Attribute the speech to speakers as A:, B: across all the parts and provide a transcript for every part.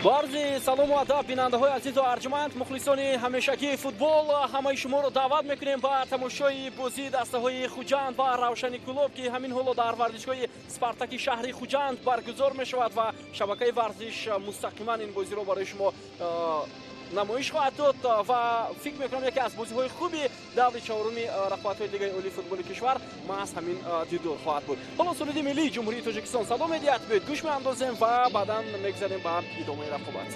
A: Бо арзи салому адаб, бинандаҳои азизу арҷманд, мухлисони ҳамешагии футбол, ҳамаи шуморо даъват мекунем ба тамошои бозии дастаҳои Хуҷанд ва Равшани Кӯлоб, ки ҳамин ҳоло дар варзишгоҳи Спартаки шаҳри Хуҷанд баргузор мешавад ва шабакаи варзиш мустақиман ин бозиро барои шумо намоиш хоҳад дод. Ва фикр мекунам, яке аз бозиҳои хуби даври чаҳоруми рақобатҳои Лигаи олии футболи кишвар маҳз ҳамин дидор хоҳад буд. Ҳоло суруди миллии Ҷумҳурии Тоҷикистон садо медиҳад, биёед гӯш меандозем ва баъдан мегзарем ба идомаи рақобат.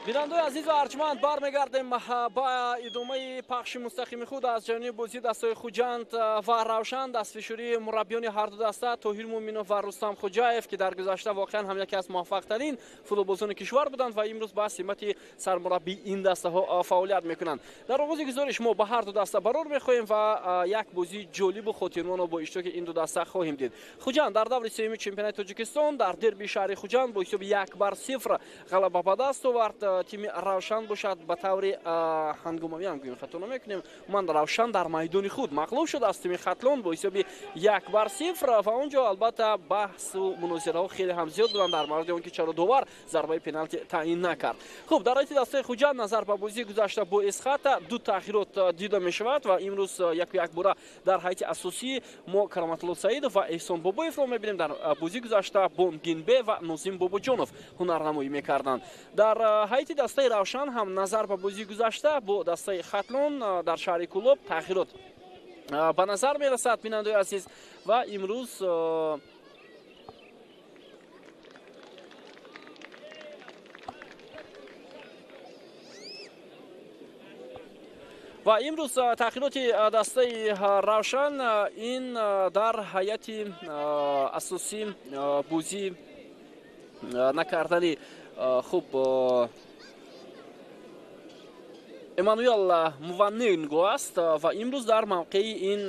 A: Бинандаои азизу арҷманд, бармегардем ба идомаи пахши мустақими худ аз ҷониби бозии дастаҳои Хуҷанд ва Равшан. Дастфишурии мураббиёни ҳарду даста Тоҳир Муъминов ва Рустам Хуҷаев, ки дар гузашта воқеан ҳам яке аз муваффақтарин футболбозони кишвар буданд ва имрӯз ба симати сармураббии ин дастаҳо фаъолият мекунанд. Дар оғози гузориш мо ба ҳарду даста барор мехоҳем ва як бозии ҷолибу хотирмонро бо иштироки ин ду даста хоҳем дид. Хуҷанд дар даври сеюми чемпионати Тоҷикистон дар дерби шаҳри Хуҷанд бо ҳисоби 1-0 ғалаба ба даст овард. Тими Равшан бошад, ба таври ҳангомавӣ ҳам гӯем, хато намекунем, ман Равшан дар майдони худ мағлуб шуд аз тими Хатлон бо ҳисоби 1-0 ва он ҷо албатта баҳсу мунозираҳо хеле ҳам зиёд буданд дар мавриди он ки чаро довар зарбаи пеналти таъин накард. Хуб, дар ҳайати дастаи Хуҷанд назар ба бозии гузашта бо Эсхата ду таъхирот дида мешавад ва имрӯз яку якбора дар ҳайати асосӣ мо Кароматулло Саидов ва Эҳсон Бобоевро мебинем. Дар бозии гузашта Бонгинбе ва Нозим Бобоҷонов ҳунарнамоӣ мекарданд. Дар ҳайати дастаи Равшан ҳам назар ба бозии гузашта бо дастаи Хатлон дар шаҳри Кӯлоб таъхирот ба назар мерасад, бинандаои азиз, ва имрӯз таъхироти дастаи Равшан ин дар ҳайати асосӣ бозӣ накардани хуб Эммануэл Муваненго аст ва имрӯз дар мавқеи ин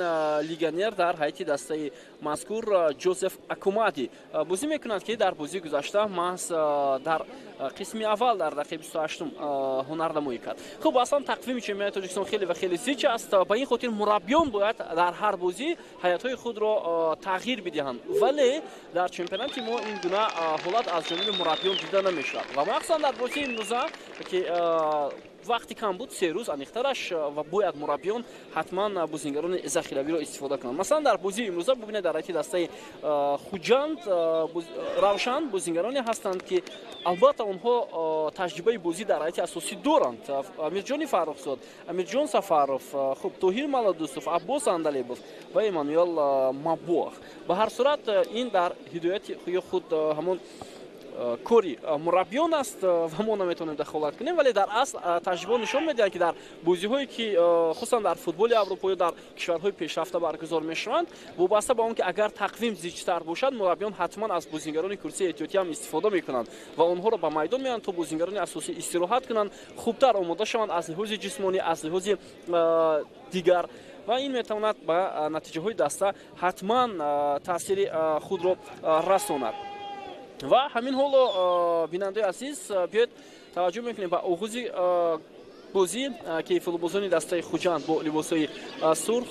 A: легионер дар ҳайати дастаи мазкур Ҷозеф Акумади бозӣ мекунад, ки дар бозии гузашта маҳз дар қисми аввал дар дақиқаи 28 ҳунарнамоӣ кард. Хуб, аслан тақвими чемпионати Тоҷикистон хеле ва хеле зич аст, ба ин хотир мураббиён бояд дар ҳар бозӣ ҳайатҳои худро тағйир бидиҳанд, вале дар чемпионати мо ин гуна ҳолат аз ҷониби мураббиён дида намешавад ва махсусан дар бозии имрӯза, ки вақти кам буд, 3 рӯз аниқтараш, ва бояд мураббиён ҳатман бозингарони захиравиро истифода кунанд. Масалан, дар бозии имрӯза бубинед, дар ҳайати дастаи Хуҷанд Равшан бозингароне ҳастанд, ки албатта онҳо таҷрибаи бозӣ дар ҳайати асосӣ доранд. Амирҷони Фаррухзод, Амирҷон Сафаров, хуб, Тоҳир Маладусов, Аббос Андалебов ва Эммануэл Мабоах. Ба ҳар сурат, ин дар ҳидояти худ ҳамон Кори мураббиён аст ва мо наметавонем дахолат кунем, вале дар асл таҷриба нишон медиҳад, ки дар бозиҳое ки хусусан дар футболи Аврупо ё дар кишварҳои пешрафта баргузор мешаванд, вобаста ба он ки агар тақвим зичтар бошад, мураббиён ҳатман аз бозингарони курсии эҳтиётӣ ҳам истифода мекунанд ва онҳоро ба майдон меоранд, то бозингарони асосӣ истироҳат кунанд, хубтар омода шаванд аз лиҳози ҷисмонӣ, аз лиҳози дигар, ва ин метавонад ба натиҷаҳои даста ҳатман таъсири худро расонад. Ва ҳамин ҳоло, бинандаи азиз, биёед таваҷҷӯҳ мекунем ба оғози бозӣ, ки футболбозони дастаи Хуҷанд бо либосҳои сурх,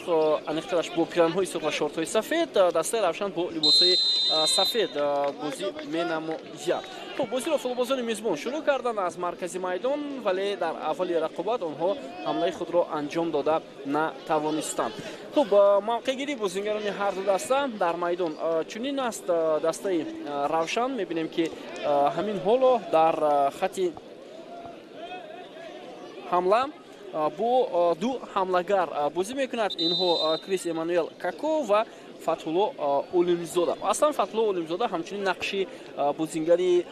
A: аниқтараш бо пиранҳои сурх ва шортҳои сафед, дастаи Равшан бо либосҳои сафед бозӣ менамояд. Хуб, бозиро футболбозони мизбон шурӯъ карданд аз маркази майдон, вале дар аввали рақобат онҳо ҳамлаи худро анҷом дода натавонистанд. Хуб, мавқеъгирии бозингарони ҳар ду даста дар майдон чунин аст. Дастаи Равшан мебинем, ки ҳамин ҳоло дар хати ҳамла бо ду ҳамлагар бозӣ мекунад. Инҳо Крис Эммануэл Како ва Фатҳулло Олимзода. Аслан Фатҳулло Олимзода ҳамчунин нақши бозингари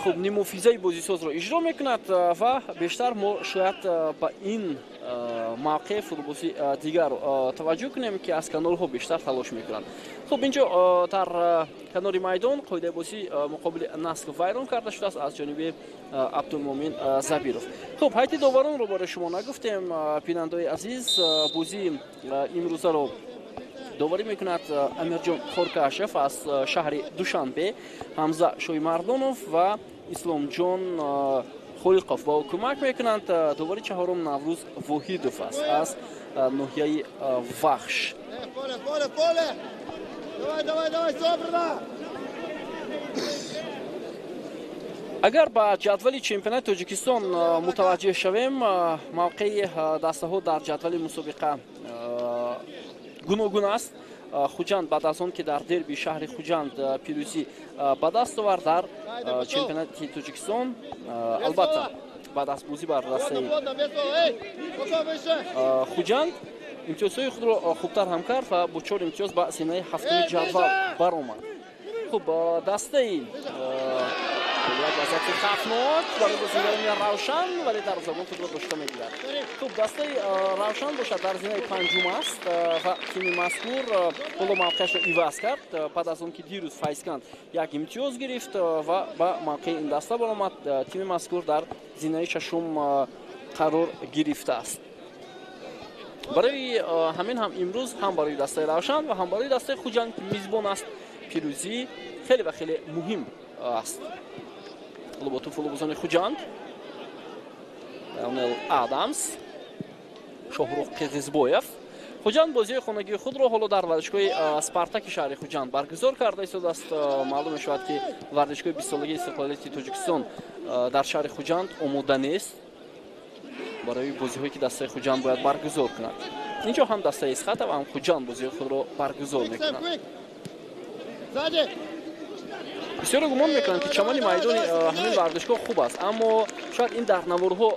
A: хуб нимуфизаи бозисозро иҷро мекунад ва бештар мо шояд ба ин мавқеи футболбози дигар таваҷҷӯҳ кунем, ки аз канорҳо бештар талош мекунанд. Хуб, инҷо дар канори майдон қоидаи бозӣ муқобили Наск вайрон карда шудааст аз ҷониби Абдулмумин Забиров. Хуб, ҳайати доваронро барои шумо нагуфтем, бинандаои азиз. Бозии имрӯзаро доварӣ мекунад Амирҷон Хоркашев аз шаҳри Душанбе, Ҳамза Шоимардонов ва Исломҷон Холиқов ба ӯ кӯмак мекунанд. Довари чаҳорум Наврӯз Воҳидов аст аз ноҳияи Вахш. Агар ба ҷадвали чемпионати Тоҷикистон мутаваҷҷеҳ шавем, мавқеи дастаҳо дар ҷадвали мусобиқа гуногун аст. Хуҷанд баъд аз он ки дар дерби шаҳри Хуҷанд пирӯзӣ ба даст овард дар чемпионати Тоҷикистон, албатта баъд аз бозӣ бар дастаи Хуҷанд имтиёзҳои худро хубтар ҳам кард ва бо 4 имтиёз ба зинаи ҳафтуми ҷадвал баромад. Хуб, дастаи як вазъияти хавфнок барои бозингарони Равшан, вале дарвозабон худро дошта мегирад. Хуб, дастаи Равшан бошад дар зинаи панҷум аст ва тими мазкур ҳоло мавқеашро иваз кард баъд аз он ки дирӯз Файзканд як имтиёз гирифт ва ба мавқеи ин даста баромад. Тими мазкур дар зинаи шашум қарор гирифтааст. Барои ҳамин ҳам имрӯз ҳам барои дастаи Равшан ва ҳам барои дастаи Хуҷанд, ки мизбон аст, пирӯзӣ хеле ва хеле муҳим аст. Лоботу футболбозони Хуҷанд, Леонел Адамс, Шоҳрух Қирғизбоев. Хуҷанд бозиҳои хонагии худро ҳоло дар варзишгоҳи Спартаки шаҳри Хуҷанд баргузор карда истодааст. Маълум мешавад, ки варзишгоҳи бистсолагии истиқлолияти Тоҷикистон дар шаҳри Хуҷанд омода нест барои бозиҳое ки дастаи Хуҷанд бояд баргузор кунад. Инҷо ҳам дастаи Исхата ва ҳам Хуҷанд бозиҳои худро баргузор мекунанд. Бисёре гумон мекунанд, ки чамани майдони ҳамин варзишгоҳ хуб аст, аммо шояд ин дар наворҳо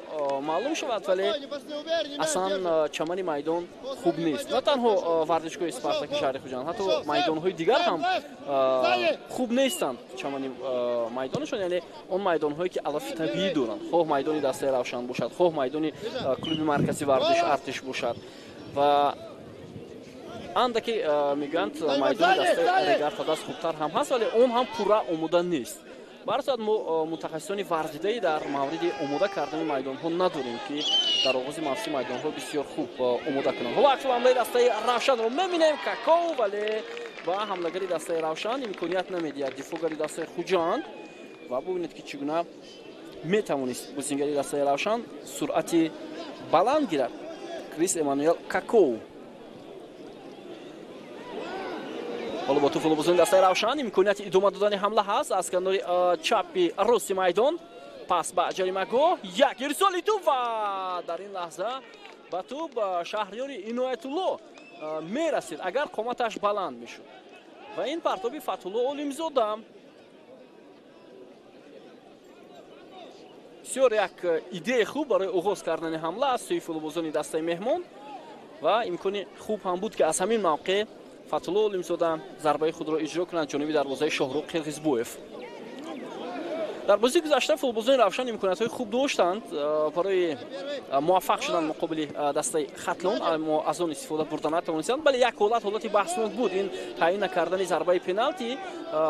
A: маълум шавад, вале аслан чамани майдон хуб нест. На танҳо варзишгоҳи Спартаки шаҳри Хуҷанд, ҳатто майдонҳои дигар ҳам хуб нестанд чамани майдонашон, яъне он майдонҳое ки алафи табиӣ доранд, хоҳ майдони дастаи Равшан бошад, хоҳ майдони клуби маркази варзиш Артиш бошад. Ва андаке мегӯянд, майдони дастаи Регар Тадаст хубтар ҳам ҳаст, вале он ҳам пурра омода нест. Ба ҳар сурат мо мутахассисони варзидаи дар мавриди омода кардани майдонҳо надорем, ки дар оғози мавсим майдонҳо бисёр хуб омода кунанд. Ҳоло аксу ҳамлаи дастаи Равшанро мебинем. Какоу, вале ба ҳамлагари дастаи Равшан имконият намедиҳад дифоъгари дастаи Хуҷанд. Ва бубинед, ки чӣ гуна метавонист бозингари дастаи Равшан суръати баланд гирад. Крис Эммануэл Какоу. Ҳоло бо ту футболбозони дастаи Равшан имконияти идома додани ҳамла ҳаст аз канори чапи рости майдон. Пас ба ҷаримагоҳ, як ирсоли тӯб ва дар ин лаҳза ба тӯб Шаҳриёри Иноятулло мерасид, агар қоматаш баланд мешуд. Ва ин партоби Фатҳулло Олимзода. Бисёр як идеяи хуб барои оғоз кардани ҳамла аз сӯи футболбозони дастаи меҳмон ва имкони хуб ҳам буд, ки аз ҳамин мавқеъ Фатҳулло Олимзода зарбаи худро иҷро кунад ҷониби дарвозаи Шоҳрух Қирғизбоев. Дар бозии гузашта футболбозони Равшан имкониятҳои хуб доштанд барои муваффақ шудан муқобили дастаи Хатлон, аммо аз он истифода бурда натавонистанд. Бале, як ҳолат, ҳолати баҳснок буд, ин таъин накардани зарбаи пеналти.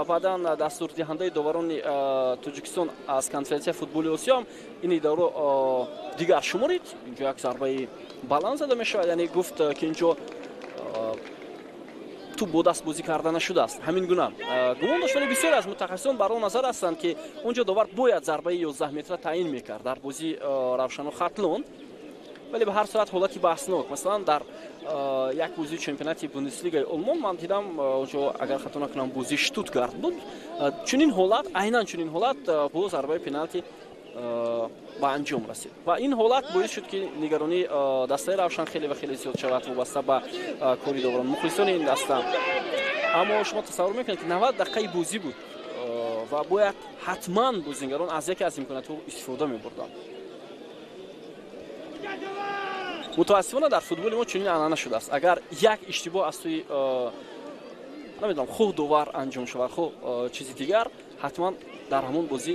A: Баъдан дастурдиҳандаи доварони Тоҷикистон аз конференсияи футболи Осиё ин идаро дигар шуморид. Инҷо як зарбаи баланд зада мешавад, яъне гуфт, ки инҷо туп бо даст бозӣ карда нашудааст. Ҳамин гуна гумон дошт, вале бисёре аз мутахассисон бар он назар ҳастанд, ки он ҷо довар бояд зарбаи 11 метра таъин мекард дар бозии Равшану Хатлон. Вале ба ҳар сурат ҳолати баҳснок. Масалан, дар як бозии чемпионати Бундеслигаи Олмон ман дидам, онҷо, агар хато накунам, бозии Штутгарт буд, чунин ҳолат, айнан чунин ҳолат бо зарбаи пеналти ба анҷом расид ва ин ҳолат боис шуд, ки нигаронии дастаи Равшан хеле ва хеле зиёд шавад вобаста ба кори доварон, мухлисони ин даста. Аммо шумо тасаввур мекунед, ки 90 дақиқаи бозӣ буд ва бояд ҳатман бозингарон аз яке аз имкониятҳо истифода мебурданд. Мутаассифона, дар футболи мо чунин анъана шудааст: агар як иштибоҳ аз сӯи, намедонам, хоҳ довар анҷом шавад, хоҳ чизи дигар, ҳатман дар ҳамон бозӣ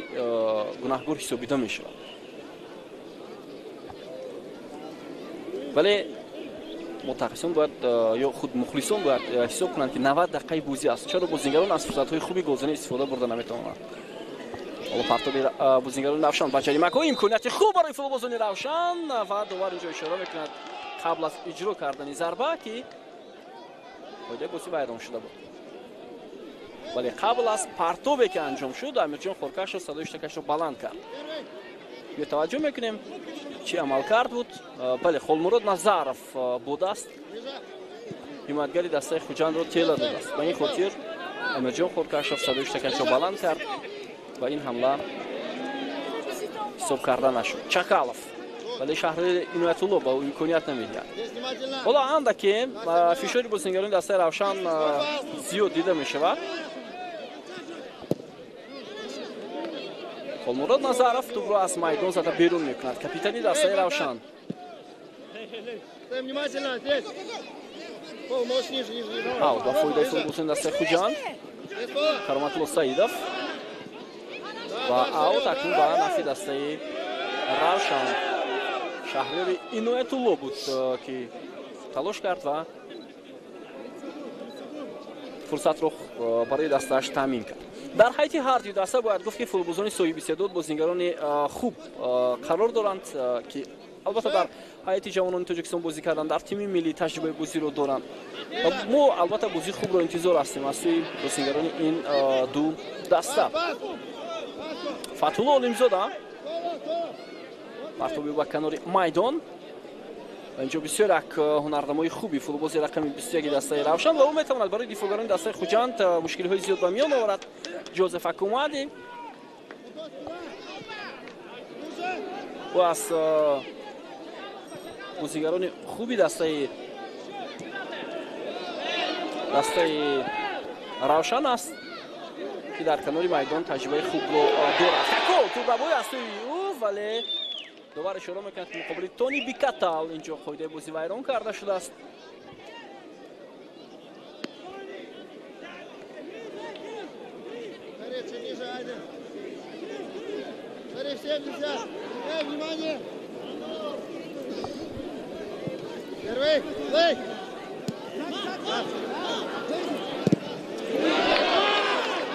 A: гунаҳгор ҳисобида мешавад. Вале мутахассисон бояд ё худ мухлисон бояд ҳисоб кунанд, ки 90 дақиқаи бозӣ аст, чаро бозингарон аз фурсатҳои хуби голзанӣ истифода бурда наметавонанд? Ҳоло партоби бозингарони Равшан ба ҷаримагоҳ, имконияти хуб барои футболбозони Равшан, ва довар инҷо ишора мекунад қабл аз иҷро кардани зарба, ки қоидаи бозӣ вайрон шуда буд. Вале қабл аз партобе ки анҷом шуд, Амирҷон Хоркашов садои штакашро баланд кард. Биё, таваҷҷӯҳ мекунем, чӣ амалкард буд. Бале, Холмурод Назаров бо даст ҳимоятгари дастаи Хуҷандро тела додааст. Ба ин хотир Амирҷон Хоркашов садои штакашро баланд кард ва ин ҳамла ҳисоб карда нашуд. Чакалов, вале Шаҳри Иноятулло ба ӯ имконият намедиҳад. Ҳоло андаке фишори бозингарони дастаи Равшан зиёд дида мешавад. Холмурод Назаров тӯбро аз майдон зада берун мекунад, капитани дастаи Равшан.
B: Внимательно, здесь. Пол, можешь ниже, ниже, ниже.
A: Аут ба фоидаи футболбозони дастаи Хуҷанд. Кароматулло Саидов, ва аут акнун ба нафи дастаи Равшан. Шаҳриёри Иноятулло буд, ки талош кард ва фурсатро барои дастааш таъмин кард. Дар ҳайати ҳар ду даста бояд гуфт, ки футболбозони соҳибистеъдод, бозингарони хуб қарор доранд, ки албатта дар ҳайати ҷавонони Тоҷикистон бозӣ карданд, дар тими миллӣ таҷрибаи бозиро доранд. Мо албатта бозии хубро интизор ҳастем аз сӯи бозингарони ин ду даста. Фатҳулло Олимзода, партоби ба канори майдон. Инҷо бисёр як ҳунарнамои хуби футболбози рақами 21 дастаи Равшан, ва ӯ метавонад барои дифоъгарони дастаи Хуҷанд мушкилиҳои зиёд ба миён оварад. Ҷозеф Акумади, ӯ аз бозигарони хуби дастаи Равшан аст, ки дар канори майдон таҷрибаи хубро дорад. Како тӯбрабои аз сӯи ӯ, вале довар ишора мекунад, ки муқобили Тони Бикатал инҷо қоидаи бозӣ вайрон карда шудааст.
B: Шариф, чуть ниже, Айден. Шариф, 70. Эй, внимание! Первый, плей!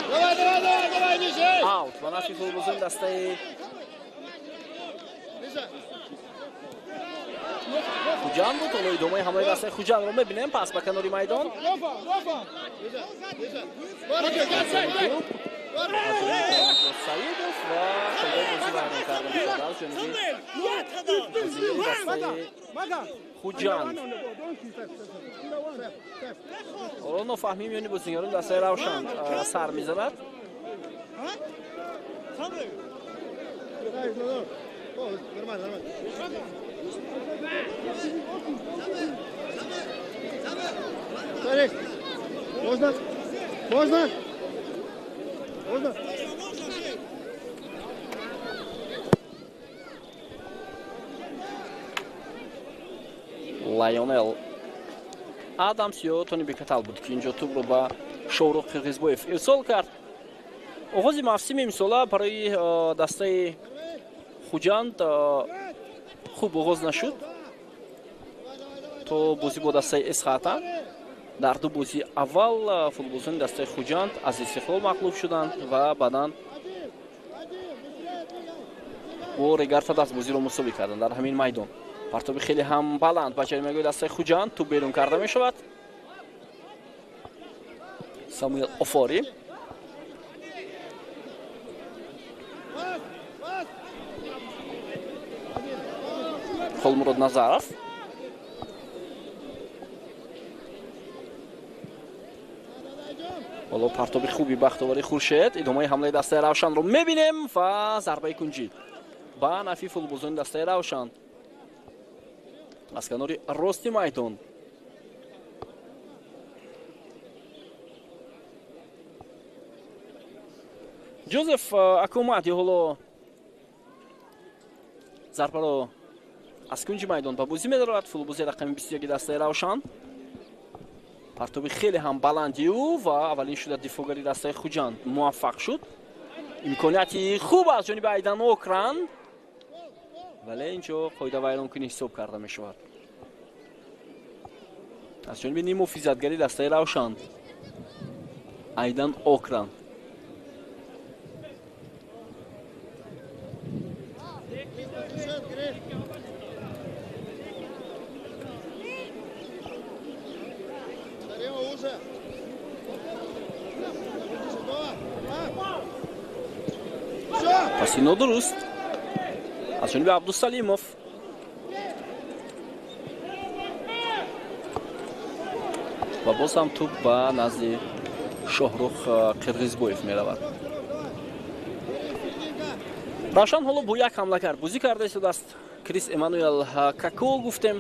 B: Давай, давай, давай, давай, ниже!
A: Аут ба нафи футболбозони дастаи
B: Ниже!
A: Хуҷанд буд. Ҳоло идомаи ҳамлаи дастаи Хуҷандро мебинем, пас ба канори майдон.
B: Ниже, ниже.
A: Туп Саидов, ва қоидаи бозӣ вайрон карда мешавад аз ҷониби бозигари дастаи Хуҷанд. Ҳоло нофаҳмӣ миёни бозигарони дастаи Равшан сар мезанад.
B: Дай, ну, ну. О, нормально, нормально. Шарик, можно? Можно? Можно?
A: Лайонел Адамс ё Тони Бекатал буд, ки инҷо тӯбро ба Шоврух Қирғизбоев ирсол кард. Оғози мавсими имсола барои дастаи Хуҷанд хуб оғоз нашуд. То бозӣ бо дастаи Эсхата дар ду бозии аввал футболбозони дастаи Хуҷанд аз Истиқлол мағлуб шуданд ва баъдан бо Регарта бозиро мусовӣ карданд дар ҳамин майдон. Партоби хеле ҳам баланд ба ҷаримагоҳи дастаи Хуҷанд, тӯб берун карда мешавад. Самуэл Офори Холмурод Назаров ҳоло партоби хуби Бахтовари Хуршед. Идомаи ҳамлаи дастаи Равшанро мебинем ва зарбаи кунҷӣ ба нафи футболбозони дастаи Равшан аз канори рости майдон. Ҷозеф Акомади ҳоло зарбаро аз кунҷи майдон ба бозӣ медарорад. Футболбози рақами 21 дастаи Равшан. Партоби хеле ҳам баланди ӯ ва аввалин шуда дифоъгари дастаи Хуҷанд муваффақ шуд. Имконияти хуб аз ҷониби Айдан Окран, вале инҷо қоидавайронкунӣ ҳисоб карда мешавад аз ҷониби ниммуҳофизатгари дастаи Равшан Айдан Окран. Паси нодуруст аз ҷониби Абдусалимов. Ва боз ҳам тӯб ба назди Шоҳрух Қирғизбоев меравад. Равшан ҳоло бо як ҳамлагар бозӣ карда истодааст. Крис Эммануэл Како гуфтем,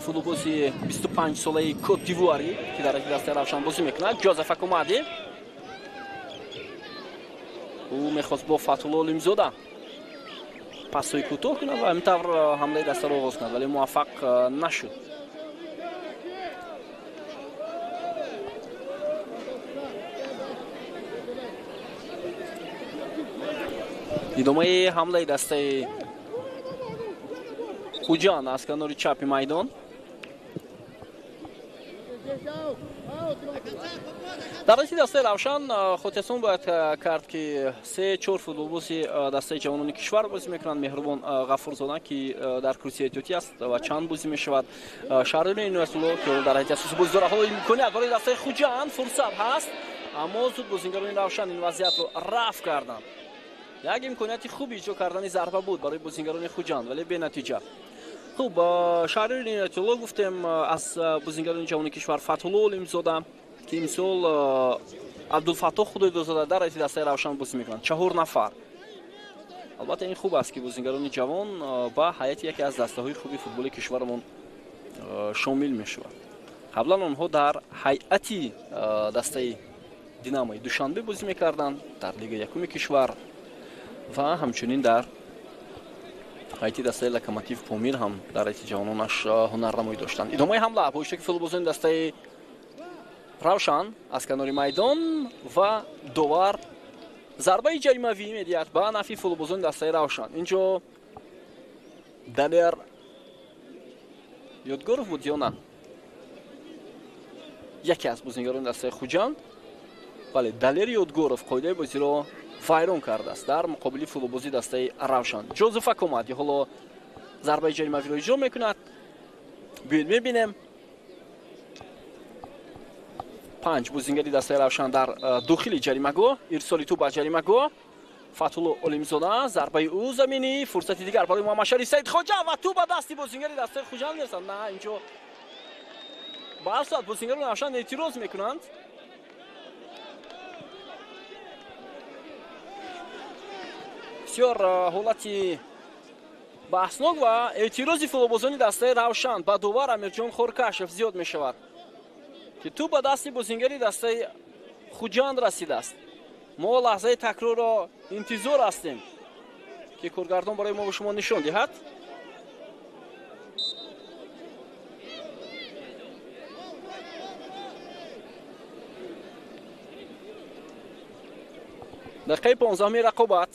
A: футболбози 25-солаи Кот-д'Ивуарӣ, ки дар дастаи Равшан бозӣ мекунад. Ҷозеф Акомади ӯ мехост бо Фатҳулло Олимзода пасҳои кӯтоҳ кунад ва ҳамин тавр ҳамлаи дастаро оғоз кунад, вале муваффақ нашуд. Идомаи ҳамлаи дастаи Хуҷанд аз канори чапи майдон. Дар ҳайати дастаи Равшан хотиррасон бояд кард, ки 3-4 футболбози дастаи ҷавонони кишвар бозӣ мекунанд. Меҳрубон Ғафурзода, ки дар курсии эҳтиётӣ аст ва чанд бозӣ мешавад. Шаҳриёри Иноятулло, ки дар ҳайати асосӣ бозӣ дорад. Ҳоло имконият барои дастаи Хуҷанд фурсат ҳаст, аммо зуд бозингарони Равшан ин вазъиятро рафъ карданд. Як имконияти хуби иҷро кардани зарба буд барои бозингарони Хуҷанд, вале бенатиҷа. Хуб, Шаҳриёри Иноятулло гуфтем аз бозингарони ҷавони кишвар Фатҳулло Олимзода, ки имсол Абдулфаттоҳ Худойдозода дар ҳайати дастаи Равшан бозӣ мекунанд. 4 нафар. Албатта ин хуб аст, ки бозингарони ҷавон ба ҳайати яке аз дастаҳои хуби футболи кишварамон шомил мешаванд. Қаблан онҳо дар ҳайати дастаи Динамои Душанбе бозӣ мекарданд дар лигаи якуми кишвар ва ҳамчунин дар ҳайати дастаи Локомотив Помир ҳам дар ҳайати ҷавононаш ҳунарнамоӣ доштанд. Идомаи ҳамла бо иштироки футболбозони дастаи Равшан аз канори майдон ва довар зарбаи ҷаримавӣ медиҳад ба нафи футболбозони дастаи Равшан. Инҷо Далер Ёдгоров буд ё на? Яке аз бозингарони дастаи Хуҷанд. Бале, Далер Ёдгоров қоидаи бозиро вайрон кардааст дар муқобили футболбози дастаи Равшан. Ҷозеф Акомади ҳоло зарбаи ҷаримавиро иҷро мекунад. Биёед мебинем. 5 бозингари дастаи Равшан дар дохили ҷаримагоҳ. Ирсоли тӯб аз ҷаримагоҳ. Фатҳулло Олимзода, зарбаи ӯ заминӣ, фурсати дигар барои Муҳаммадшариф Саидхоҷа ва тӯб ба дасти бозингари дастаи Хуҷанд мерасад. На, инҷо ба ҳар сурат бозингарони Равшан эътироз мекунанд. Бисёр ҳолати баҳснок ва эътирози футболбозони дастаи Равшан ба довар Амирҷон Хоркашев зиёд мешавад, ки тӯб ба дасти бозингари дастаи Хуҷанд расидааст. Мо лаҳзаи такрорро интизор ҳастем, ки коргардон барои мо шумо нишон диҳад. Дақиқаи 15-уми рақобат.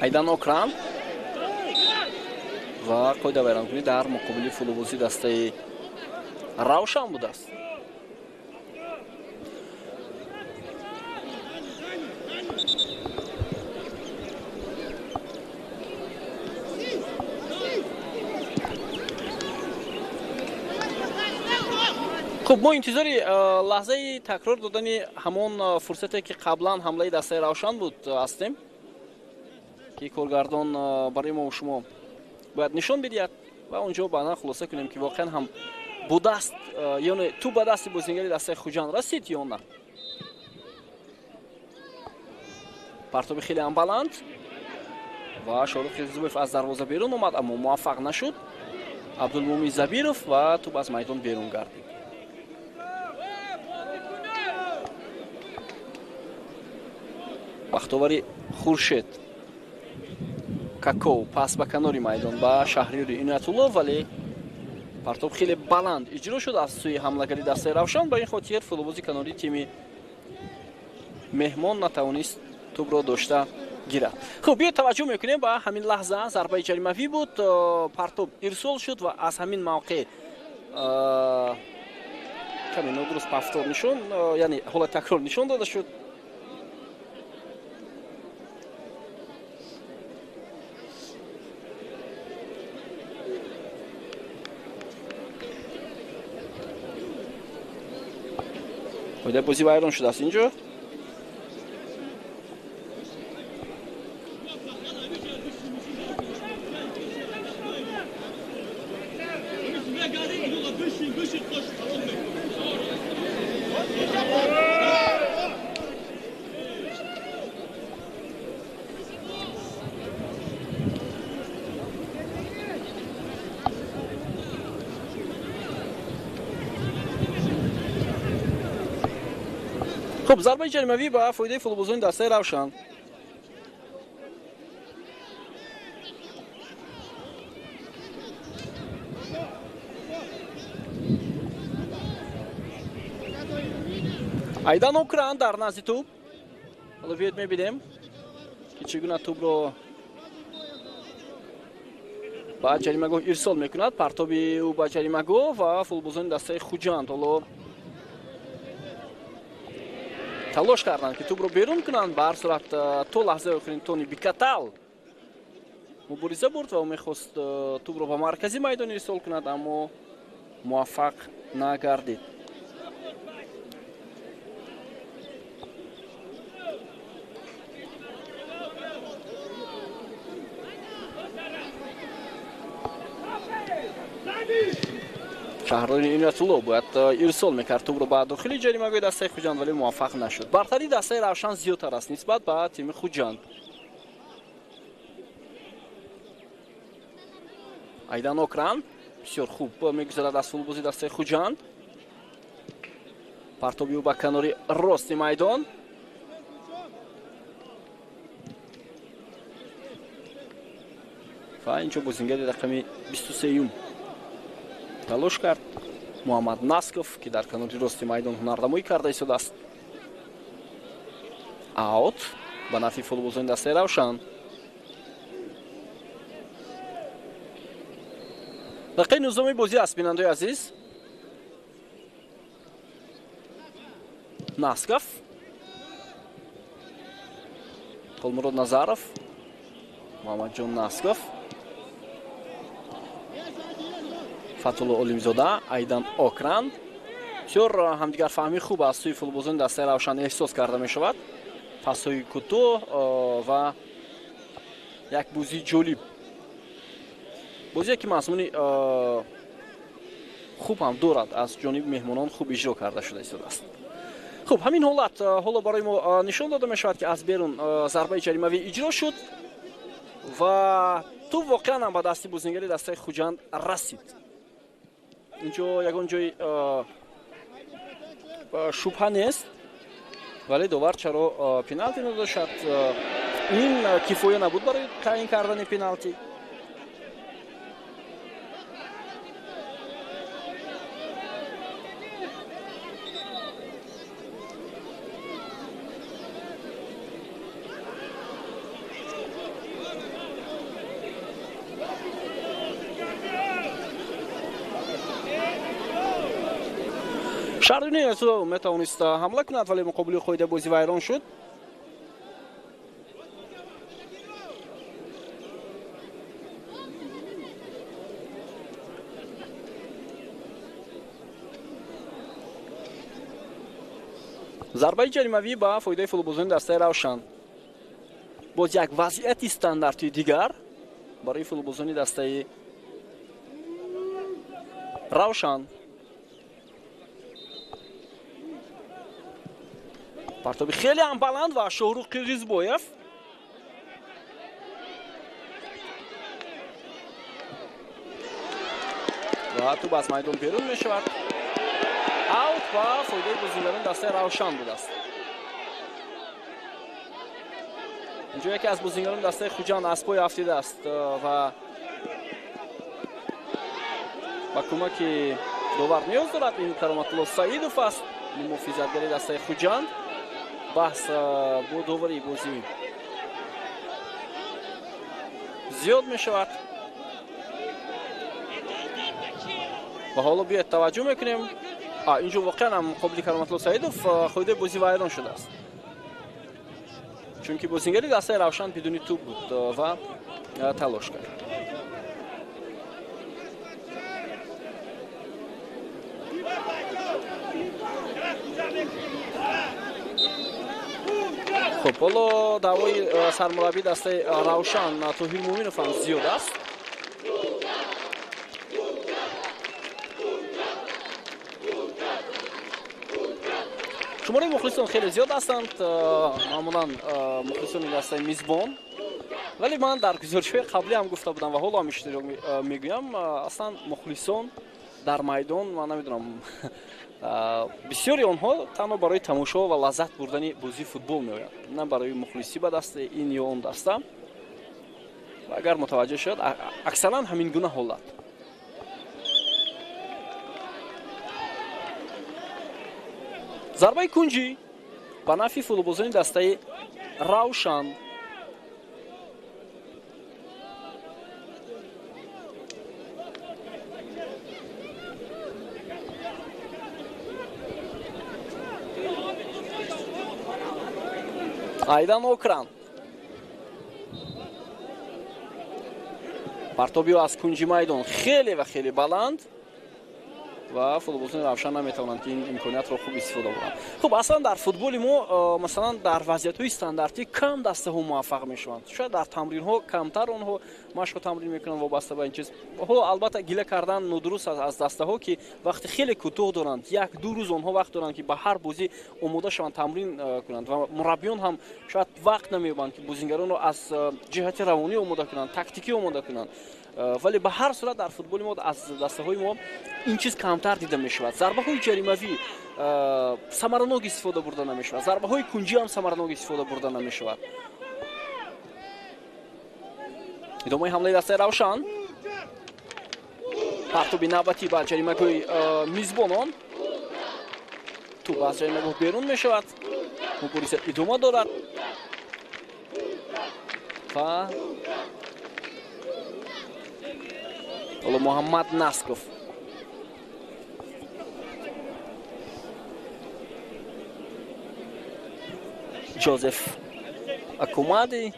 A: Айдан Окран ва қоидавайронкунӣ дар муқобили футболбози дастаи Равшан будааст. Хуб, мо интизори лаҳзаи такрор додани ҳамон фурсате, ки қаблан ҳамлаи дастаи Равшан буд, ҳастем, ки коргардон барои мо шумо бояд нишон бидиҳад ва онҷо баъдан хулоса кунем, ки воқеан ҳам будааст, ё не, тӯб ба дасти бозингари дастаи Хуҷанд расид ё на. Партоби хеле ҳам баланд ва Шоҳрух Қирғизбоев аз дарвоза берун омад, аммо муваффақ нашуд. Абдулмумин Забиров ва тӯб аз майдон берун гардид. Бахтовари Хуршед Каков пас ба канори майдон ба Шаҳриёри Иноятулло, вале партоб хеле баланд иҷро шуд аз сӯи ҳамлагари дастаи Равшан. Ба ин хотир футболбози канори тими меҳмон натавонист тӯбро дошта гирад. Хуб, биёед таваҷҷӯҳ мекунем ба ҳамин лаҳза. Зарбаи ҷаримавӣ буд, партоб ирсол шуд ва аз ҳамин мавқеъ каме нодуруст пафтор нишон, яъне ҳолати такрор нишон дода шуд. Қоидаи бозӣ вайрон шудааст инҷо. Хуб, зарбаи ҷаримавӣ ба фоидаи футболбозони дастаи Равшан. Айдан Окран дар назди тӯб. Ҳоло биёед мебинем, ки чӣ гуна тӯбро ба ҷаримагоҳ ирсол мекунад. Партоби ӯ ба ҷаримагоҳ ва футболбозони дастаи Хуҷанд ҳоло талош карданд, ки тӯбро берун кунанд. Ба ҳар сурат, то лаҳзаи охирин Тони Бикатал мубориза бурд ва ӯ мехост тӯбро ба маркази майдон ирсол кунад, аммо муваффақ нагардид. Шаҳрдори Иноятулло бояд ирсол мекард тӯбро ба дохили ҷаримагоҳи дастаи Хуҷанд, вале муваффақ нашуд. Бартарии дастаи Равшан зиёдтар аст нисбат ба тими Хуҷанд. Айдан Окран бисёр хуб мегузарад аз футболбози дастаи Хуҷанд. Партоби ӯ ба канори рости майдон. Ва инҷо бозингари рақами 23-юм талош кард, Муҳаммад Насков, ки дар канори рости майдон ҳунарнамоӣ карда истодааст. Аут ба нафъи футболбозони дастаи Равшан. Дақиқаи 19-уми бозӣ аст, бинандаои азиз. Насков, Холмурод Назаров, Муҳаммадҷон Насков, Фатулло Олимзода, Айдан Окран. Бисёр ҳамдигарфаҳмии хуб аз сӯи футболбозони дастаи Равшан эҳсос карда мешавад. Пасҳои кӯтоҳ ва як бозии ҷолиб. Бозие, ки мазмуни хуб ҳам дорад, аз ҷониби меҳмонон хуб иҷро карда шуда истодааст. Хуб, ҳамин ҳолат ҳоло барои мо нишон дода мешавад, ки аз берун зарбаи ҷаримавӣ иҷро шуд ва тӯб воқеан ҳам ба дасти бозингари дастаи Хуҷанд расид. Инҷо ягон ҷои шубҳа нест. Вале довар чаро пеналти надод? Шояд ин кифоя набуд барои таъин кардани пеналти. Шаҳрдуни метавонист ҳамла кунад, вале муқобили қоида бозӣ вайрон шуд. Зарбаи ҷаримавӣ ба фоидаи футболбозони дастаи Равшан. Боз як вазъияти стандартии дигар барои футболбозони дастаи Равшан. Партоби хеле ҳам баланд ва Шоҳрух Қирғизбоев. Ва тӯб аз майдон берун мешавад. Аут ба фоидаи бозингарони дастаи Равшан будааст. Инҷо яке аз бозингарони дастаи Хуҷанд аз пой афтидааст ва ба кӯмаки довар ниёз дорад. Ин Кароматулло Саидов аст, муҳофизатгари дастаи Хуҷанд. Баҳс бо довари бозӣ зиёд мешавад. Ва ҳоло биёед таваҷҷӯҳ мекунем. Инҷо воқеан ҳам муқобили Кароматулло Саидов қоидаи бозӣ вайрон шудааст, чунки бозингари дастаи Равшан бидуни тӯб буд ва талош кард. Хуб, ҳоло даъвои сармураббии дастаи Равшан Тоҳир Муъминов ҳам зиёд аст. Шумораи мухлисон хеле зиёд ҳастанд, маъмулан мухлисони дастаи мизбон. Вале ман дар гузоришҳои қаблӣ ҳам гуфта будам ва ҳоло ҳам иштирок мегӯям, аслан мухлисон дар майдон, ман намедонам, бисёри онҳо танҳо барои тамошо ва лаззат бурдани бозии футбол меоянд, на барои мухлисӣ ба дасти ин ё он даста. Ва агар мутаваҷҷеҳ шавад, аксаран ҳамин гуна ҳолат. Зарбаи кунҷӣ ба нафъи футболбозони дастаи Равшан. Айдан Окран. Партобиё аз кунҷи майдон хеле ва хеле баланд ва футболбозони Равшан наметавонанд ки ин имкониятро хуб истифода баранд. Хуб, аслан дар футболи мо, масалан, дар вазъиятҳои стандартӣ кам дастаҳо муваффақ мешаванд. Шояд дар тамринҳо камтар онҳо машқу тамрин мекунанд вобаста ба ин чиз. Ҳоло албатта гила кардан нодуруст аст аз дастаҳо, ки вақти хеле кӯтоҳ доранд, як-ду рӯз онҳо вақт доранд, ки ба ҳар бозӣ омода шаванд, тамрин кунанд ва мураббиён ҳам шояд вақт намеёбанд, ки бозингаронро аз ҷиҳати равонӣ омода кунанд, тактикӣ омода кунанд. Вале ба ҳар сурат дар футболи мо аз дастаҳои мо ин чиз камтар дида мешавад. Зарбаҳои ҷаримавӣ самаранок истифода бурда намешавад, зарбаҳои кунҷӣ ҳам самаранок истифода бурда намешавад. Идомаи ҳамлаи дастаи Равшан. Партоби навбатӣ ба ҷаримагоҳи мизбонон. Тӯб аз ҷаримагоҳ берун мешавад. Мубориза идома дорад ва ҳоло Муҳаммад Насков. Ҷозеф Акумади,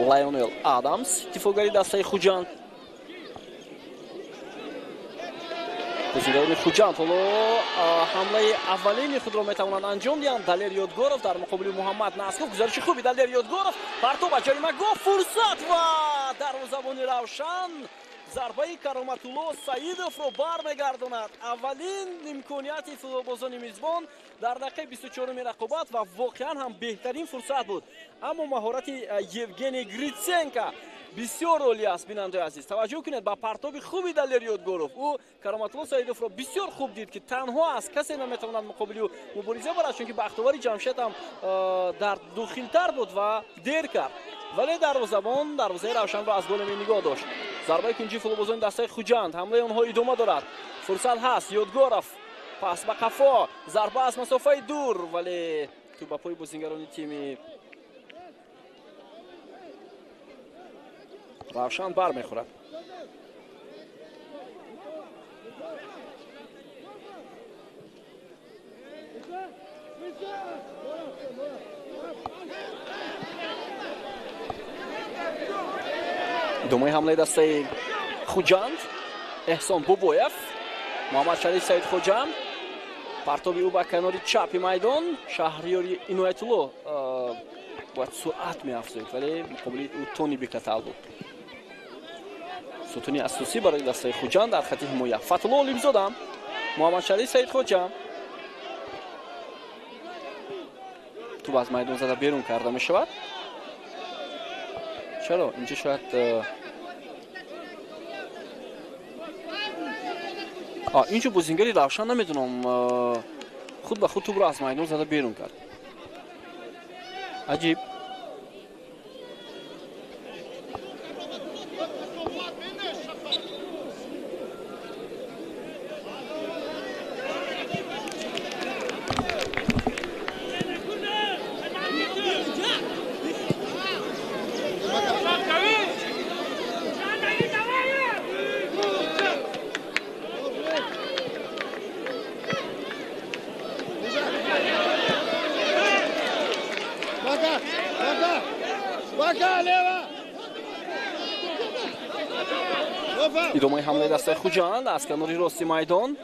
A: Лайонел Адамс, дифоъгари дастаи Хуҷанд. Бозингарони Хуҷанд ҳоло ҳамлаи аввалини худро метавонанд анҷом диҳанд. Далер Ёдгоров дар муқобили Муҳаммад Насков. Гузариши хуби Далер Ёдгоров, партоб ба ҷаримагоҳ, фурсат ва дарвозабони Равшан зарбаи Кароматулло Саидовро бармегардонад. Аввалин имконияти футболбозони мизбон дар дақиқаи 24-уми рақобат ва воқеан ҳам беҳтарин фурсат буд. Аммо маҳорати Евгений Гриценко Бисёр олӣ аст, бинандаи азиз. Таваҷҷӯҳ кунед ба партоби хуби Далер Ёдгоров. Ӯ Кароматулло Саидовро бисёр хуб дид, ки танҳо аст, касе наметавонад муқобили ӯ мубориза барад, чунки бахтовари Ҷамшед ҳам дар дохилтар буд ва дер кард. Вале дарвозабон дарвозаи Равшанро аз голе нигоҳ дошт. Зарбаи кунҷи футболбозони дастаи Хуҷанд. Ҳамлаи онҳо идома дорад. Фурсат ҳаст. Ёдгоров пас ба қафо, зарба аз масофаи дур, вале тӯп ба пои бозингарони тими Равшан бармехӯрад. Идомаи ҳамлаи дастаи Хуҷанд. Эҳсон Бобоев, Муҳаммадшариф Саидхоҷа, партоби ӯ ба канори чапи майдон. Шаҳриёри Иноятулло бояд суръат меафзоид, вале муқобили ӯ Тони Бекатал буд. Сутуни асосӣ барои дастаи Хуҷанд дар хати ҳимоя. Фатулло Олимзода, Муҳаммадшариф Саидхоҷа. Тӯб аз майдон зада берун карда мешавад. Чаро? Инҷо шояд инҷо бозингари Равшан, намедонам, худ ба худ тӯбро аз майдон зада берун кард. Аҷиб. Идомаи ҳамлаи дастаи Хуҷанд аз канори рости майдон.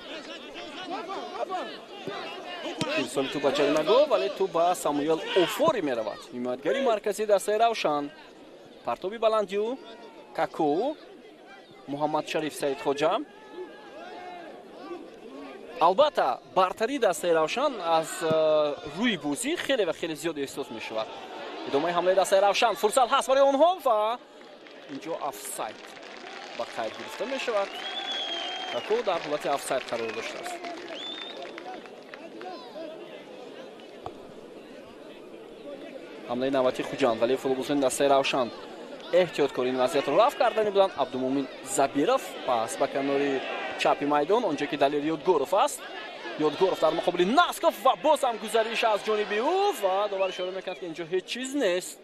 A: Ирсоли тӯб ба ҷаримагоҳ, вале тӯб ба Самуэл Офори меравад. Ҳимоятгари марказии дастаи Равшан. Партоби баландиу Каку, Муҳаммадшариф Саидхоҷа. Албатта, бартарии дастаи Равшан аз рӯи бозӣ хеле ва хеле зиёд эҳсос мешавад. Идомаи ҳамлаи дастаи Равшан, фурсат ҳаст барои онҳо ва инҷо офсайд ба қайд гирифта мешавад. Каку дар ҳолати офсайд қарор доштааст. Ҳамлаи навбатии Хуҷанд, вале футболбозони дастаи Равшан эҳтиёткор ин вазъиятро рафт кардани буданд. Абдумумин Забиров пас ба канори чапи майдон, онҷо ки Далер Ёдгоров аст. Ёдгоров дар муқобили Насков ва боз ҳам гузариш аз ҷониби ӯ ва довар ишора мекунад, ки инҷо ҳеҷ чиз нест.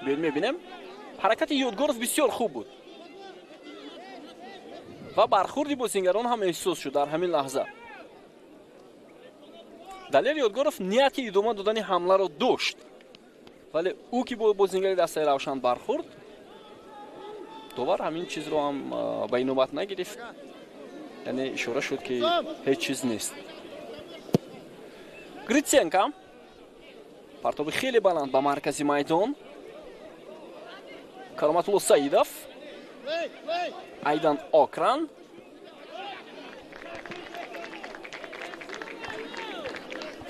A: Биёед мебинем. Ҳаракати Ёдгоров бисёр хуб буд ва бархурди бозингарон ҳам эҳсос шуд дар ҳамин лаҳза. Далер Ёдгоров нияти идома додани ҳамларо дошт, вале ӯ ки бо бозингари дастаи Равшан бархурд, довар ҳамин чизро ҳам ба инобат нагирифт. Яъне ишора шуд, ки ҳеҷ чиз нест. Гритсенко партоби хеле баланд ба маркази майдон. Кароматулло Саидов, Айдан Окран.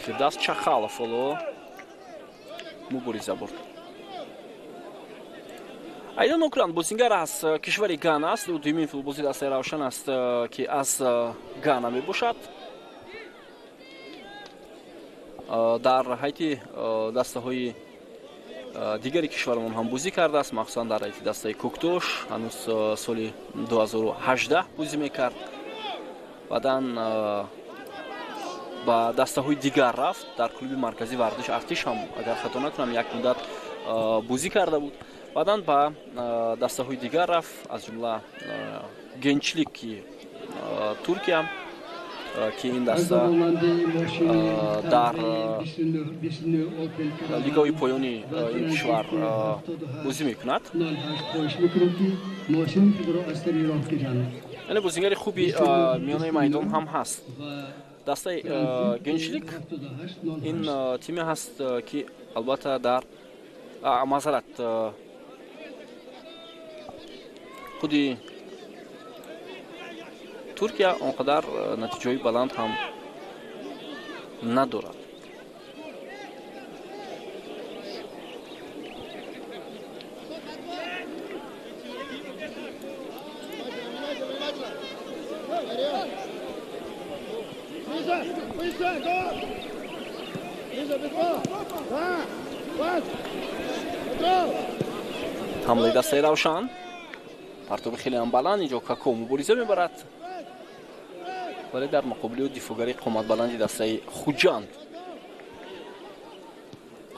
A: Фирдавс Чахалов ҳоло мубориза бурд. Айдан Окран бозингар аз кишвари Гана аст. Ӯ дуюмин футболбози дастаи Равшан аст, ки аз Гана мебошад. Дар ҳайати дастаҳои дигари кишварамон ҳам бозӣ кардааст, махсусан дар ҳайати дастаи Кӯктош ҳанӯз соли 2018 бозӣ мекард. Баъдан ба дастаҳои дигар рафт. Дар клуби марказии варзиш Артиш ҳам, агар хато накунам, як муддат бозӣ карда буд. Баъдан ба дастаҳои дигар рафт, аз ҷумла Генчлик, ки Туркия, ки ин даста дар лигаҳои поёни ин кишвар бозӣ мекунад. Яъне бозингари хуби миёнаи майдон ҳам ҳаст. Дастаи Генчлик ин тиме ҳаст, ки албатта дар мазарат худи Туркия он қадар натиҷаҳои баланд ҳам надорад. Ҳамлаи дастаи Равшан, партоби хеле ҳам баланд, инҷо Како мубориза мебарад, вале дар муқобили ӯ дифоъгари қоматбаланди дастаи Хуҷанд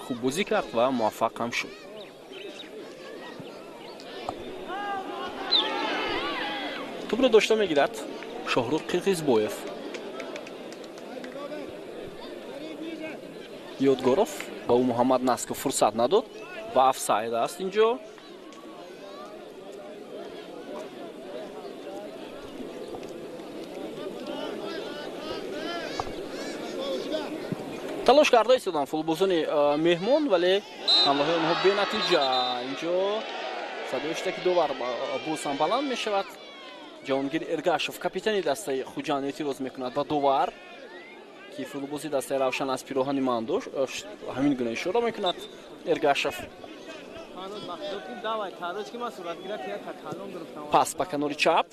A: хуб бозӣ кард ва муваффақ ҳам шуд. Тӯбро дошта мегирад Шоҳрух Қирғизбоев. Ёдгоров ба ӯ Муҳаммад Насков фурсат надод ва офсайд аст инҷо. Талош карда истоданд футболбозони меҳмон, вале ҳамлаҳои онҳо бенатиҷа. Инҷо садои штаки довар боз ҳам баланд мешавад. Ҷаҳонгир Эргашов, капитани дастаи Хуҷанд, эътироз мекунад ба довар, ки футболбози дастаи Равшан аз пироҳани ман дошт. Ҳамин гуна ишора мекунад Эргашов. Пас ба канори чап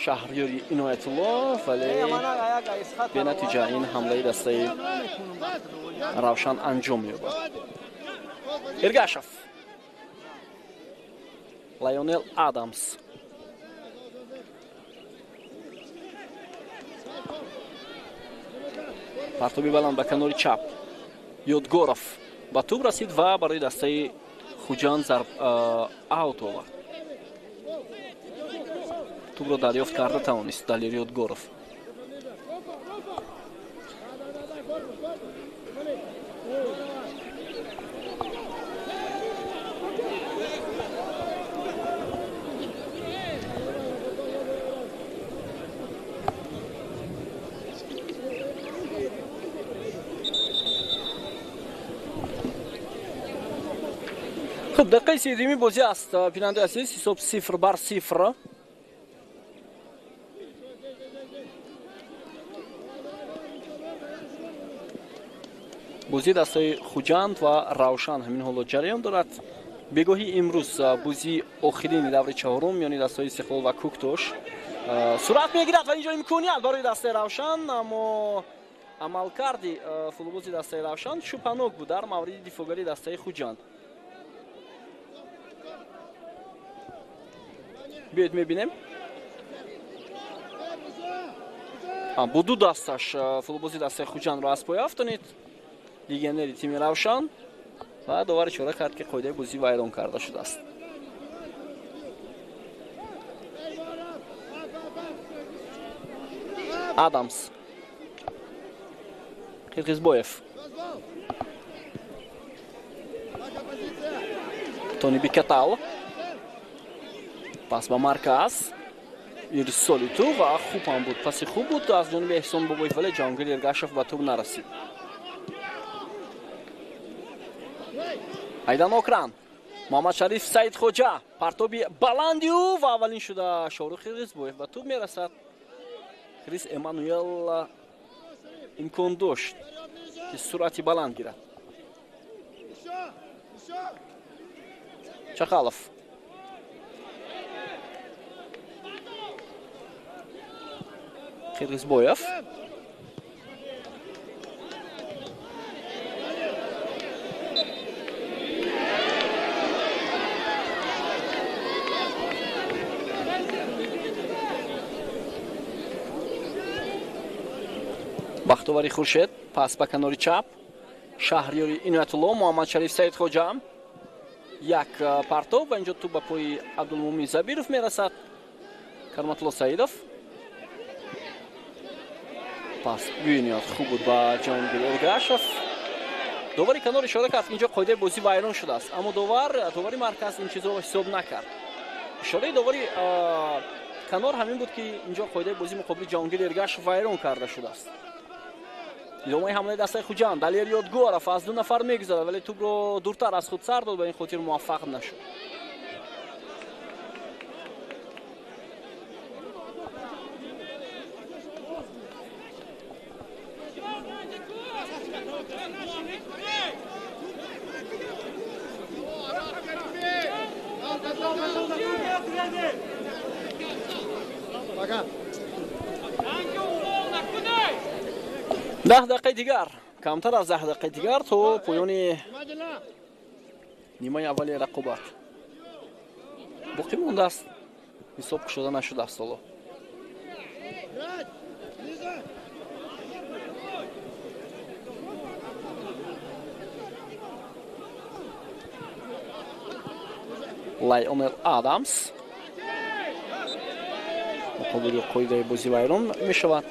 A: Шаҳриёри Иноятулло, вале бенатиҷа ин ҳамлаи дастаи Равшан анҷом меёбад. Эргашов, Лайонел Адамс. Партоби баланд ба канори чап. Ёдгоров ба тӯб расид ва барои дастаи Хуҷанд зарб аут овард. Тӯбро дарёфт карда тавонист Далер Ёдгоров. Хуб, дақиқаи сеюми бозӣ аст, бинандаи азиз, ҳисоб 0-0. Бозии дастаи Хуҷанд ва Равшан ҳамин ҳоло ҷараён дорад. Бегоҳи имрӯз бозии охирини даври чаҳорум миёни дастаи Истиқлол ва Кӯктош сурат мегирад ва инҷо имконият барои дастаи Равшан, аммо амалкарди футболбози дастаи Равшан шубҳанок буд дар мавриди дифоъгарии дастаи Хуҷанд. Биёед мебинем. Бо ду дасташ футболбози дастаи Хуҷандро аз пой афтонид легионери тими Равшан ва довар ишора кард, ки қоидаи бозӣ вайрон карда шудааст. Адамс, Қирғизбоев, Тони Бикатал, пас ба марказ, ирсоли тӯб ва хуб ҳам буд, паси хуб буд аз ҷониби Эҳсон Бобоев, вале Ҷаҳонгир Эргашев ба тӯб нарасид. Айдан Окран, Муҳаммадшариф Саидхоҷа, партоби баланди ӯ ва аввалин шуда Шоҳрух Қирғизбоев ба тӯб мерасад. Крис Эммануэл имкон дошт, ки суръати баланд гирад. Чақалов, Қирғизбоев, Бахтовари Хуршед, пас ба канори чап, Шаҳриёри Иноятулло, Муҳаммадшариф Саидхоҷа, як партоб ва инҷо тӯб ба пои Абдулмумин Забиров мерасад. Кароматулло Саидов, пас бениҳоят хуб буд ба Ҷаҳонгир Эргашев. Довари канор ишора кард, инҷо қоидаи бозӣ вайрон шудааст, аммо довари марказ ин чизро ҳисоб накард. Ишораи довари канор ҳамин буд, ки инҷо қоидаи бозӣ муқобили Ҷаҳонгир Эргашев вайрон карда шудааст. Идомаи ҳамлаи дастаи Хуҷанд, Далер Ёдгоров аз ду нафар мегузарад, вале тӯбро дуртар аз худ сар дод, ба ин хотир муваффақ нашуд. 10 дақиқаи дигар, камтар аз 10 дақиқаи дигар то поёни нимаи аввали рақобат боқӣ мондааст. Ҳисоб кушода нашудааст ҳоло. Лайонел Адамс муқобили қоидаи бозӣ вайрон мешавад.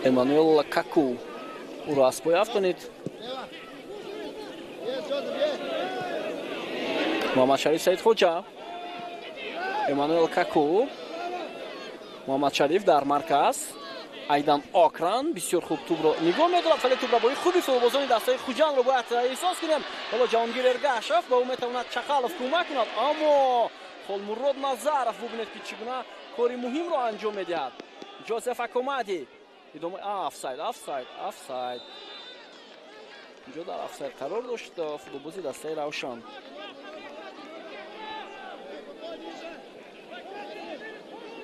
A: Эммануэл Каку ӯро аз пой афтонид. Муҳаммадшариф Саидхоҷа, Эммануэл Каку, Муҳаммадшариф дар марказ, Айдан Окран бисёр хуб тӯбро нигоҳ медорад, вале тӯбрабои хуби футболбозони дастаи Хуҷандро бояд эҳсос кунем. Ҳоло Ҷаҳонгир Эргашев ба ӯ метавонад Чақалов кӯмак кунад, аммо Холмурод Назаров бубинед ки чӣ гуна кори муҳимро анҷом медиҳад. Ҷозеф Акомади идома, офсайд, офсайд, офсайд. Инҷо дар офсайд қарор дошт футболбози дастаи Равшан.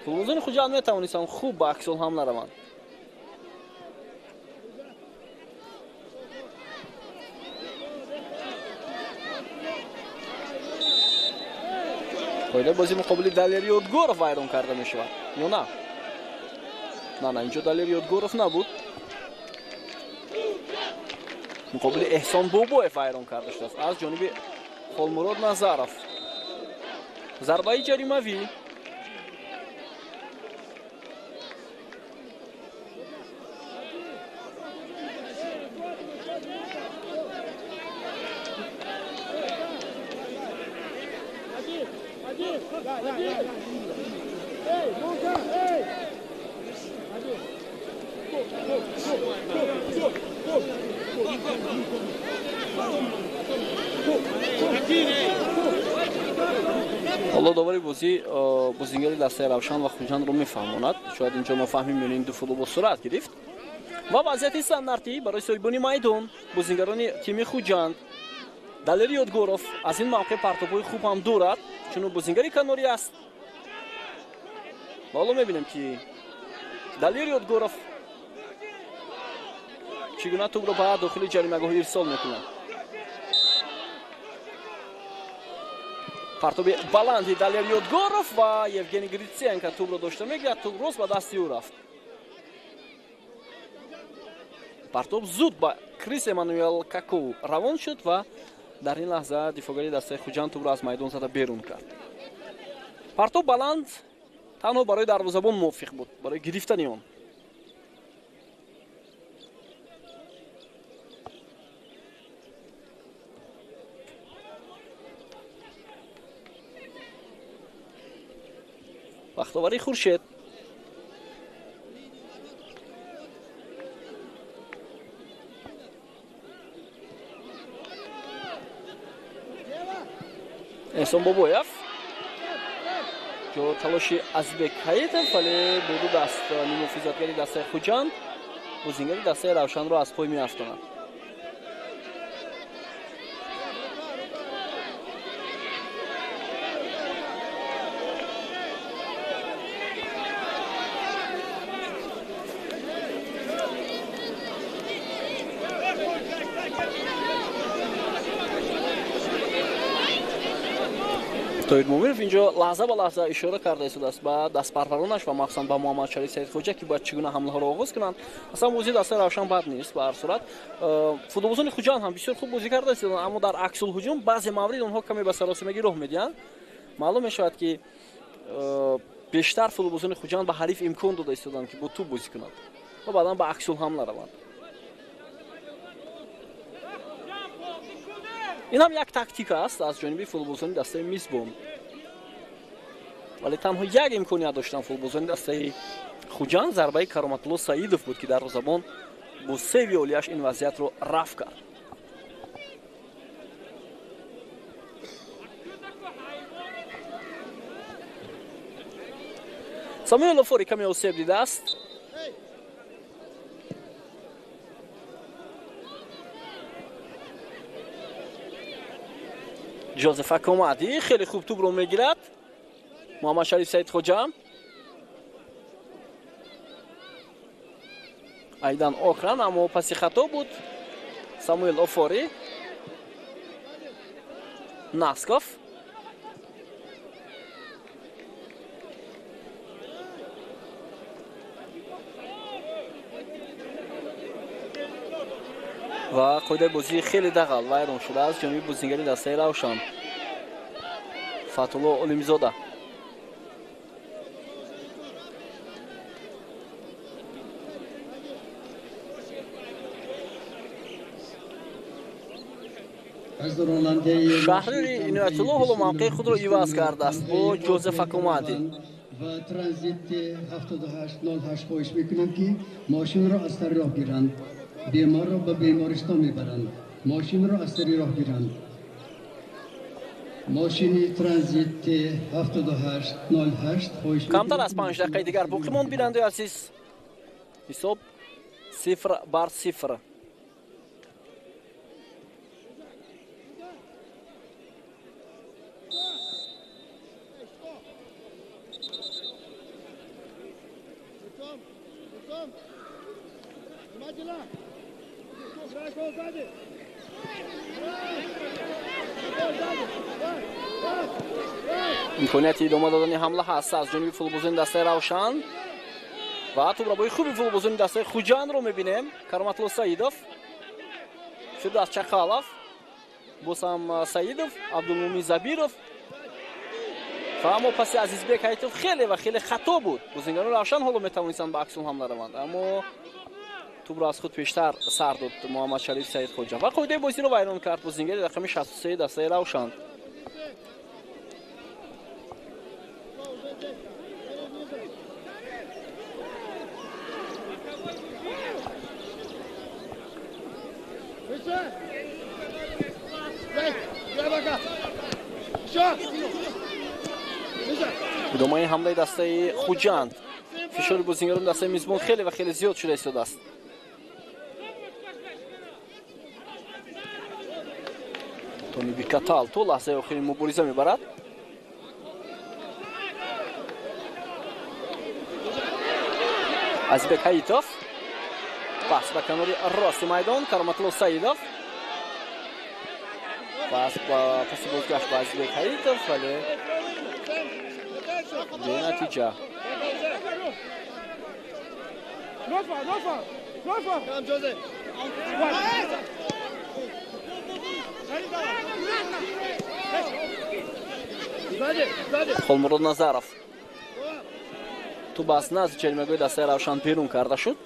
A: Футболбозони Хуҷанд метавонистанд хуб ба аксул ҳам нараванд. Қоидаи бозӣ муқобили Далер Ёдгоров вайрон карда мешавад ё на? На, на, инҷо Далер Ёдгоров набуд. Муқобили Эҳсон Бобоев вайрон карда шудааст аз ҷониби Холмурод Назаров. Зарбаи ҷаримавӣ. Ҳоло довари бозӣ бозингари дастаи Равшан ва Хуҷандро мефаҳмонад. Шояд инҷо нофаҳмӣ миёни ин ду футболбоз сурат гирифт. Ва вазъияти стандартӣ барои соҳибони майдон, бозингарони тими Хуҷанд. Далер Ёдгоров аз ин мавқеъ партобҳои хуб ҳам дорад, чун ӯ бозингари канорӣ аст. Ва ҳоло мебинем ки Далер Ёдгоров чӣ гуна тӯбро ба дохили ҷаримагоҳ ирсол мекунад. Партоби баланди Далер Ёдгоров ва Евгений Гриценко тӯбро дошта мегирад. Тӯб рост ба дасти ӯ рафт. Партоб зуд ба Крис Эммануэл Каку равон шуд ва дар ин лаҳза дифоъгари дастаи Хуҷанд тӯбро аз майдон зада берун кард. Партоб баланд танҳо барои дарвозабон мувофиқ буд, барои гирифтани он. Бахтовари Хуршед. Эҳсон Бобоев. Ҷо талоши Азбек Ҳаитов, вале бо ду даст муҳофизатгари дастаи Хуҷанд бозингари дастаи Равшанро аз пой меафтонад. Тоҳир Муминов инҷо лаҳза ба лаҳза ишора карда истодааст ба дастпарваронаш ва махсусан ба Муҳаммадшариф Саидхоҷа, ки бояд чӣ гуна ҳамлаҳоро оғоз кунанд. Аслан бозии дастаи Равшан бад нест ба ҳар сурат. Футболбозони Хуҷанд ҳам бисёр хуб бозӣ карда истоданд, аммо дар аксулҳуҷум баъзе маврид онҳо каме ба саросимагӣ роҳ медиҳанд. Маълум мешавад, ки бештар футболбозони Хуҷанд ба ҳариф имкон дода истоданд, ки бо тӯб бозӣ кунанд ва баъдан ба аксулҳамла раванд. Ин ҳам як тактика аст аз ҷониби футболбозони дастаи Мизбон. Вале танҳо як имконият доштанд футболбозони дастаи Хуҷанд. Зарбаи Кароматулло Саидов буд, ки дарвозабон бо севи олияш ин вазъиятро рафъ кард. Самуэл Офори каме осеб дидааст. Ҷозеф Акомади хеле хуб тӯбро мегирад. Муҳаммадшариф Саидхоҷа. Айдан Окран, аммо паси хато буд. Самуэл Офори. Насков. Ва қоидаи бозӣ хеле дағал вайрон шуда аз ҷониби бозингари дастаи Равшан Фатулло Олимзода. Шаҳрири Иноятулло ҳоло мавқеи худро иваз кардааст бо Ҷозеф Акомади.
B: Ва транзит 7808 хоҳиш мекунам, ки мошинро аз сари роҳ гиранд. Беморро ба бемористон мебаранд. Мошинро аз сари роҳ гиранд. Мошини транзит 7808 хоҳиш.
A: Камтар аз 5 дақиқаи дигар боқӣ монд, бинандаи азиз. Ҳисоб 0-0. Имконияти идома додани ҳамла ҳаст аз ҷониби футболбозони дастаи Равшан ва тӯбрабои хуби футболбозони дастаи Хуҷандро мебинем. Кароматло Саидов, Фирдавс Чақалов, боз ҳам Саидов, Абдулмумин Забиров ва аммо паси Азизбек Ҳайтов хеле ва хеле хато буд. Бозингарони Равшан ҳоло метавонистанд ба аксул ҳамла раванд, аммо тӯбро аз худ пештар сар дод Муҳаммадшариф Саидхоҷа ва қоидаи бозиро вайрон кард бозингари рақами 63 дастаи Равшан. Идомаи ҳамлаи дастаи Хуҷанд. Фишори бозингарони дастаи мизбон хеле ва хеле зиёд шуда истодааст. Тони Бикатал то лаҳзаи охири мубориза мебарад. Азизбек Ҳаитов пас ба канори рости майдон. Кароматло Саидов пас паси бозгашт ба Азизбек Ҳаитов, вале бенатиҷа. Холмурод Назаров. Тӯб аз назди ҷаримагоҳи дастаи Равшан берун карда шуд.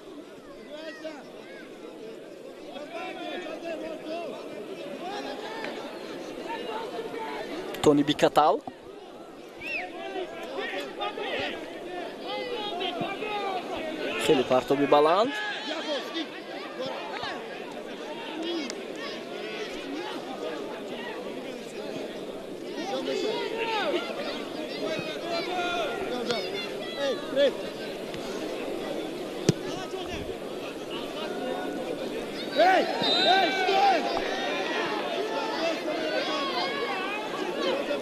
A: Тони Бикатал. Хеле партоби баланд.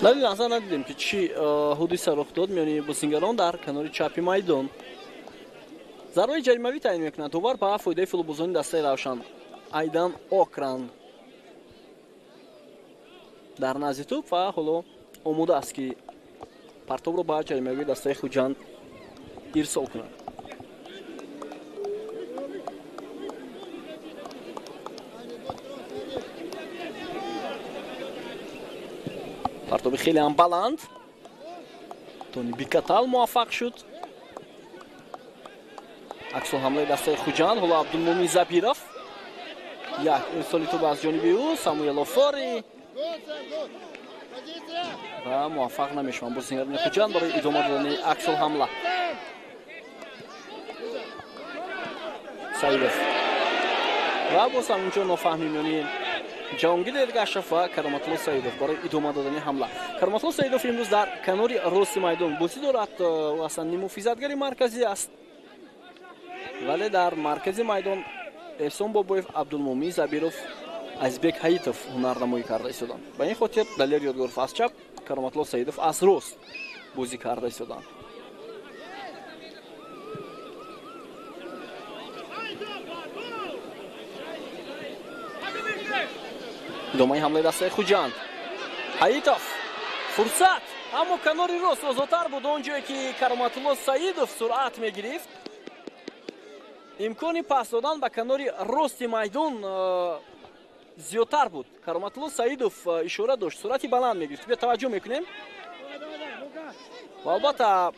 A: Дар ин лаҳза надидем, ки чӣ ҳодиса рух дод миёни бозингарон дар канори чапи майдон. Зарбаи ҷаримавӣ таъин мекунад довар ба фоидаи футболбозони дастаи Равшан. Айдан Окран дар назди тӯб ва ҳоло омода аст, ки партобро ба ҷаримавии дастаи Хуҷанд ирсол кунад. Партоби хеле ҳам баланд. Тони Бикатал муваффақ шуд. Аксул ҳамлаи дастаи Хуҷанд. Ҳоло Абдулмумин Забиров. Як ирсоли тӯб аз ҷониби ӯ. Самуэл Офори ва муваффақ намешаванд бозингарони Хуҷанд барои идома додани аксул ҳамла. Саидов ва боз ҳам инҷо нофаҳмӣ миёни Ҷаҳонгир Эргашев ва Кароматло Саидов барои идома додани ҳамла. Кароматло Саидов имрӯз дар канори рости майдон бозӣ дорад. Ӯ аслан ниммуҳофизатгари марказӣ аст, вале дар маркази майдон Эҳсон Бобоев, Абдулмумин Забиров, Азизбек Ҳаитов ҳунарнамоӣ карда истоданд. Ба ин хотир Далер Ёдгоров аз чап, Кароматло Саидов аз рост. бозӣ карда истоданд. Идомаи ҳамлаи дастаи Хуҷанд. Ҳаитов, фурсат, аммо канори рост озодтар буд, он ҷое ки Кароматулло Саидов суръат мегирифт. Имкони пас додан ба канори рости майдон зиёдтар буд. Кароматулло Саидов ишора дошт, суръати баланд мегирифт. Биё таваҷҷӯҳ мекунем. Ва албатта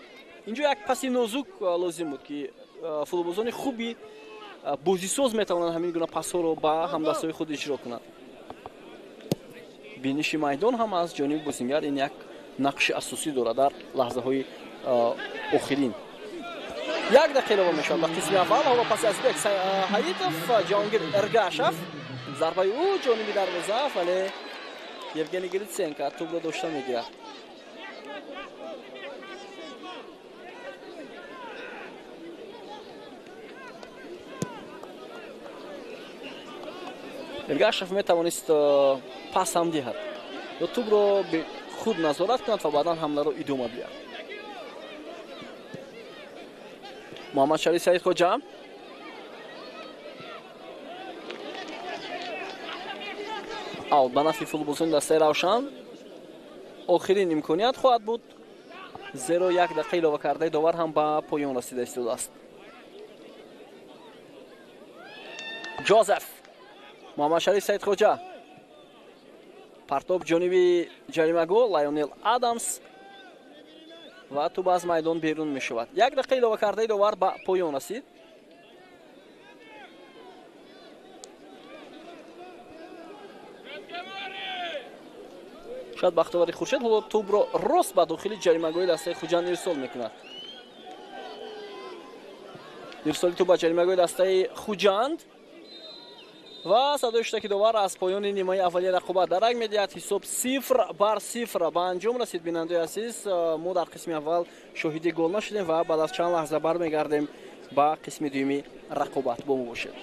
A: инҷо як паси нозук лозим буд, ки футболбозони хуби бозисоз метавонанд ҳамин гуна пасҳоро ба ҳамдастҳои худ иҷро кунанд. Биниши майдон ҳам аз ҷониби бозингар ин як нақши асосӣ дорад дар лаҳзаҳои охирин. Як дақиқа илова мешавад ба қисми аввал. Ҳоло паси Азизбек Ҳаитов, Ҷаҳонгир Эргашев, зарбаи ӯ ҷониби дарвоза, вале Евгений Гриценко тӯбро дошта мегирад. Эргашев метавонист пас ҳам диҳад ё тӯбро худ назорат кунад ва баъдан ҳамларо идома диҳад. Муҳаммад Шариф Саид Хоҷа, аут ба нафи футболбозони дастаи Равшан. Охирин имконият хоҳад буд, зеро як дақиқа илова кардаи довар ҳам ба поён расида истодааст. Ҷозеф, Муҳаммад Шариф Саид Хоҷа, партоб ҷониби ҷаримагоҳ, Лайонел Адамс ва тӯб аз майдон берун мешавад. Як дақиқа илова кардаи довар ба поён расид. Шояд Бахтовари Хуршед ҳоло тӯбро рост ба дохили ҷаримагоҳи дастаи Хуҷанд ирсол мекунад. Ирсоли тӯб ба ҷаримагоҳи дастаи Хуҷанд ва садои шутаки довар аз поёни нимаи аввали рақобат дарак медиҳад. Ҳисоб 0-0 ба анҷом расид. Бинандаи азиз, мо дар қисми аввал шоҳиди гол нашудем ва баъд аз чанд лаҳза бармегардем ба қисми дуюми рақобат. Бо мо бошед.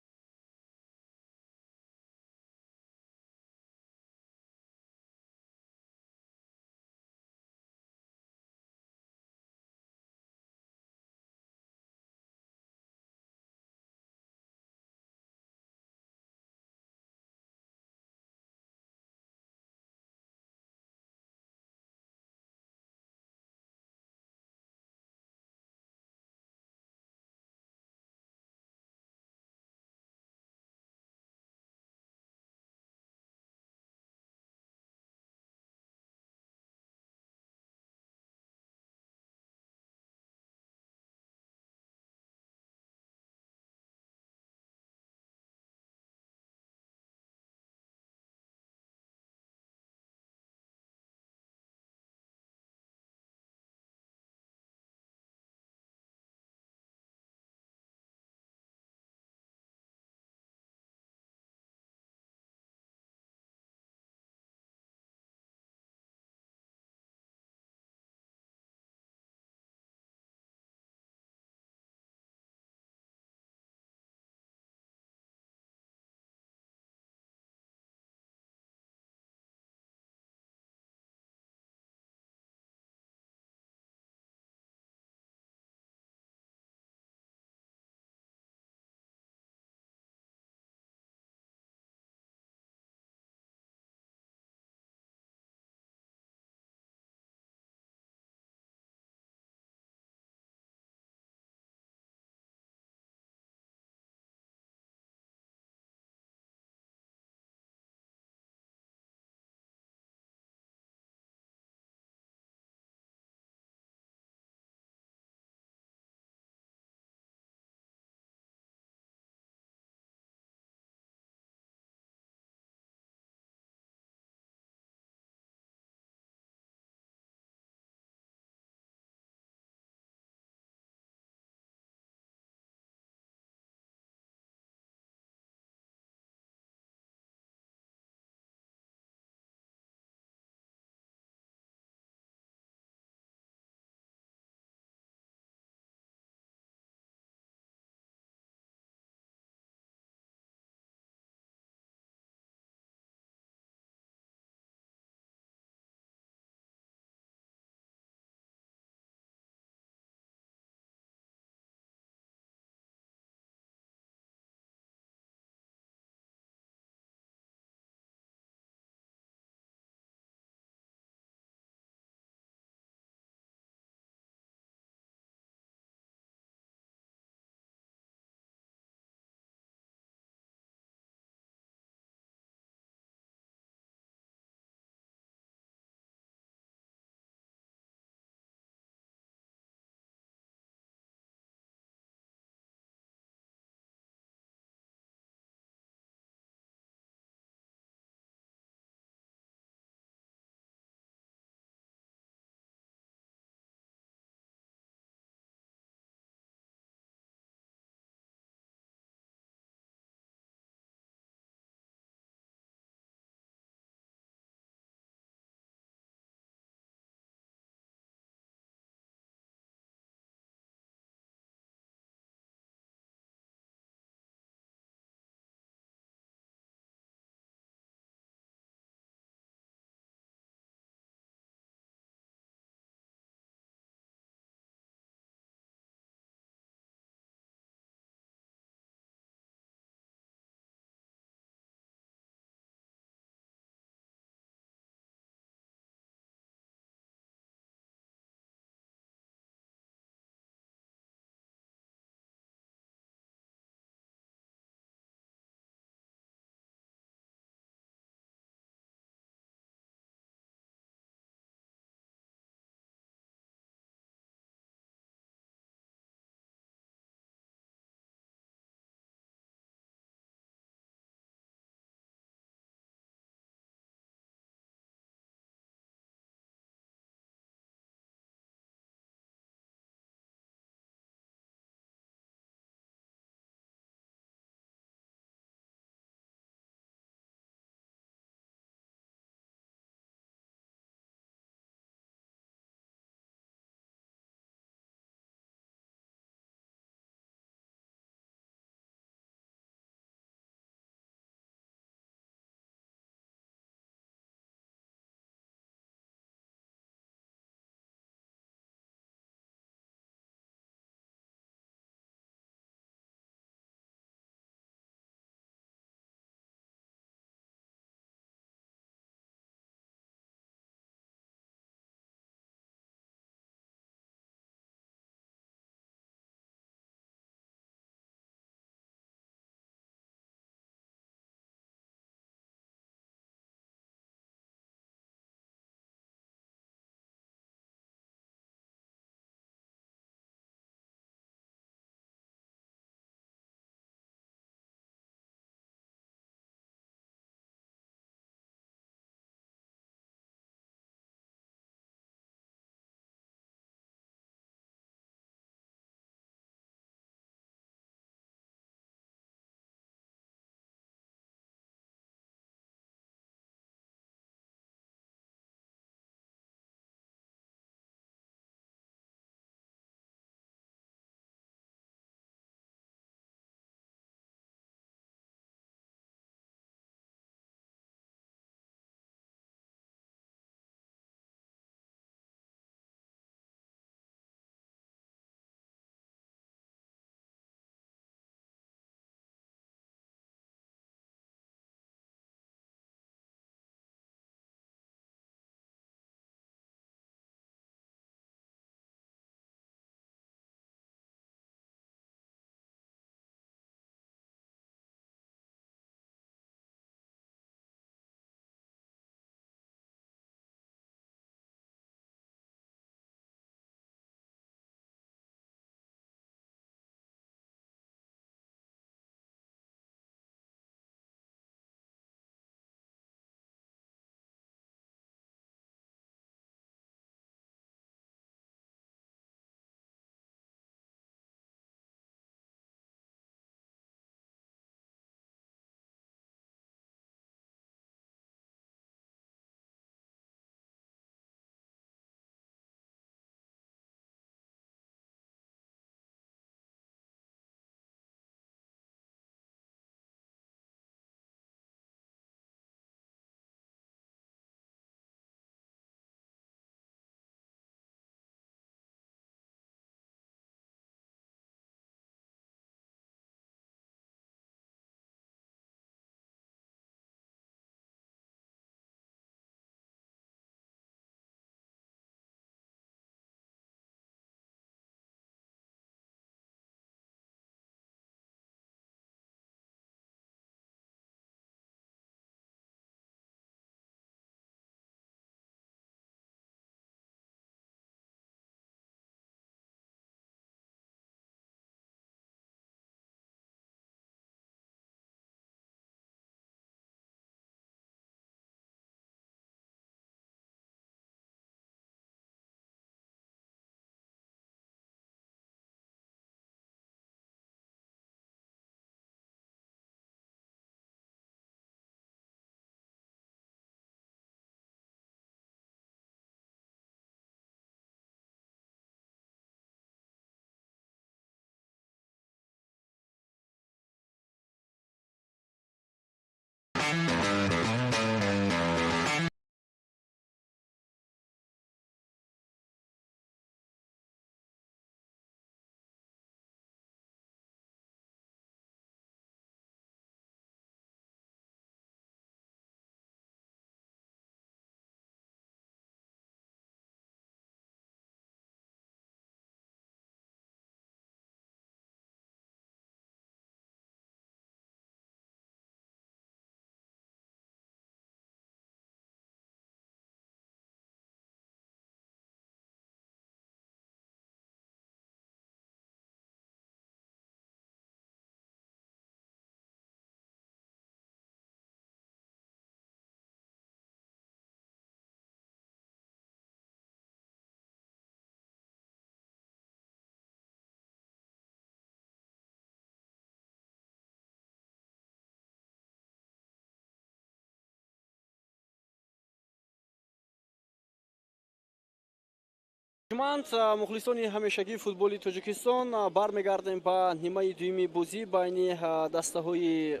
A: Арҷманд, мухлисони ҳамешагии футболи Тоҷикистон, бармегардем ба нимаи дуюми бозӣ байни дастаҳои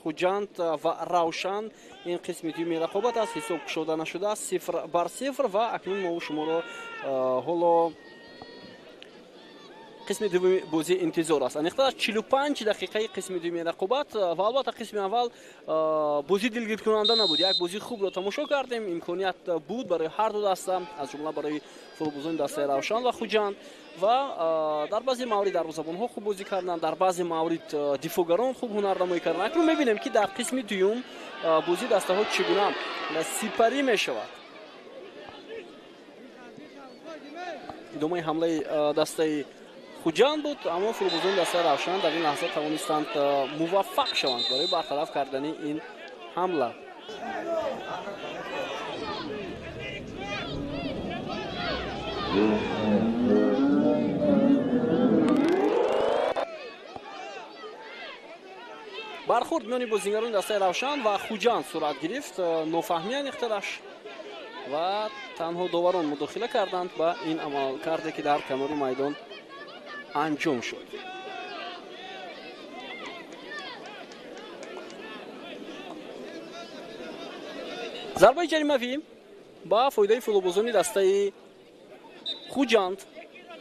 A: Хуҷанд ва Равшан. Ин қисми дуюми рақобат аст, ҳисоб кушода нашудааст, 0-0, ва акнун мо шуморо ҳоло қисми дуюми бозӣ интизор аст. Аниқтар 45 дақиқаи қисми дуюми рақобат, ва албатта қисми аввал бозӣ дилгиркунанда набуд. Як бозии хубро тамошо кардем, имконият буд барои ҳар ду даста, аз ҷумла барои футболбозони дастаи Равшан ва Хуҷанд, ва дар баъзе маврид дарвозабонҳо хуб бозӣ карданд, дар баъзе маврид дифоъгарон хуб ҳунарнамоӣ карданд. Акнун мебинем, ки дар қисми дуюм бозии дастаҳо чӣ гуна сипарӣ мешавад. Идомаи ҳамлаи дастаи Хуҷанд буд, аммо футболбозони дастаи Равшан дар ин лаҳза тавонистанд муваффақ шаванд барои бартараф кардани ин ҳамла. Бархӯрд миёни бозингарони дастаи Равшан ва Хуҷанд сурат гирифт. Нофаҳмӣ аниқтараш, ва танҳо доварон мудохила карданд ба ин амалкарде, ки дар канори майдон анҷом шуд. Зарбаи ҷаримавӣ ба фоидаи футболбозони дастаи Хуҷанд.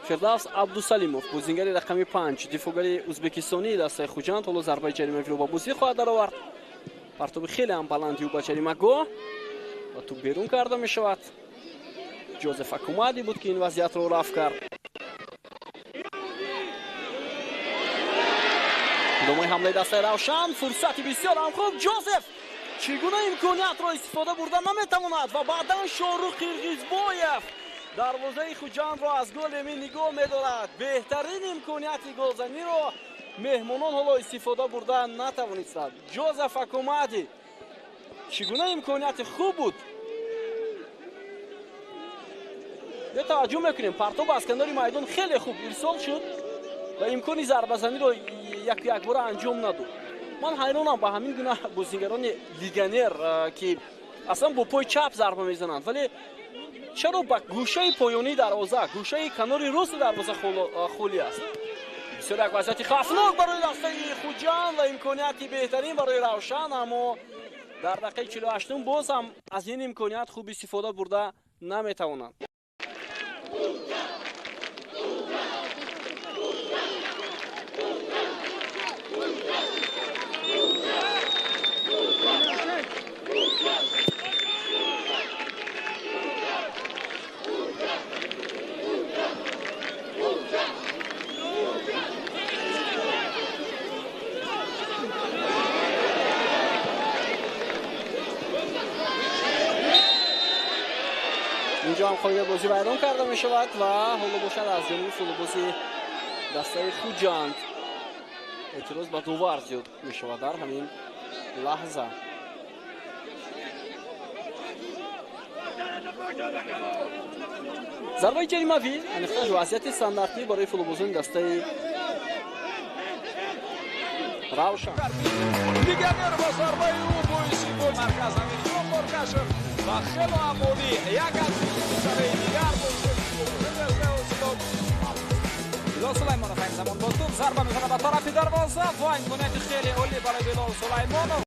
A: Фирдавс Абдусалимов, бозингари рақами 5, дифоъгари ӯзбекистонии дастаи Хуҷанд, ҳоло зарбаи ҷаримавиро ба бозӣ хоҳад даровард. Партоби хеле ҳам баланди ӯ ба ҷаримагоҳ ва тӯб берун карда мешавад. Ҷозеф Акумади буд, ки ин вазъиятро рафт кард. Идомаи ҳамлаи дастаи Равшан, фурсати бисёр ҳам хуб. Ҷозеф чӣ гуна имкониятро истифода бурда наметавонад, ва баъдан Шоҳрух Қирғизбоев дарвозаи Хуҷандро аз гол эмин нигоҳ медорад. Беҳтарин имконияти голзаниро меҳмонон ҳоло истифода бурда натавонистанд. Ҷозеф Акумади, чӣ гуна имконияти хуб буд. Ё таваҷҷӯҳ мекунем, партоб аз канори майдон хеле хуб ирсол шуд ва имкони зарбазаниро якбора анҷом надод. Ман ҳайронам ба ҳамин гуна бозингарони легионер, ки аслан бо пои чап зарба мезананд, вале чаро ба гӯшаи поёнии дарвоза, гӯшаи канори рости дарвоза холӣ аст. Бисёр як вазъияти хавфнок барои дастаи Хуҷанд ва имконияти беҳтарин барои Равшан, аммо дар дақиқаи 48 боз ҳам аз ин имконият хуб истифода бурда наметавонанд. Инҷо ҳам қоидаи бозӣ вайрон карда мешавад ва ҳоло бошад аз ҷониби футболбози дастаи Хуҷанд эътироз ба довар зиёд мешавад дар ҳамин лаҳза. Зарбаи ҷаримавӣ, аниқтараш вазъияти стандартӣ барои футболбозони дастаи Равшан.
C: Легионер бо зарбаи ӯ боиси гол марказ Амирҷон Боркашев ва хело ҳам олӣ як аз сараи дигар. Билол Сулаймонов айни замон бо тӯб зарба мезанад ба тарафи дарвоза ва имконияти хеле олӣ барои Билол Сулаймонов.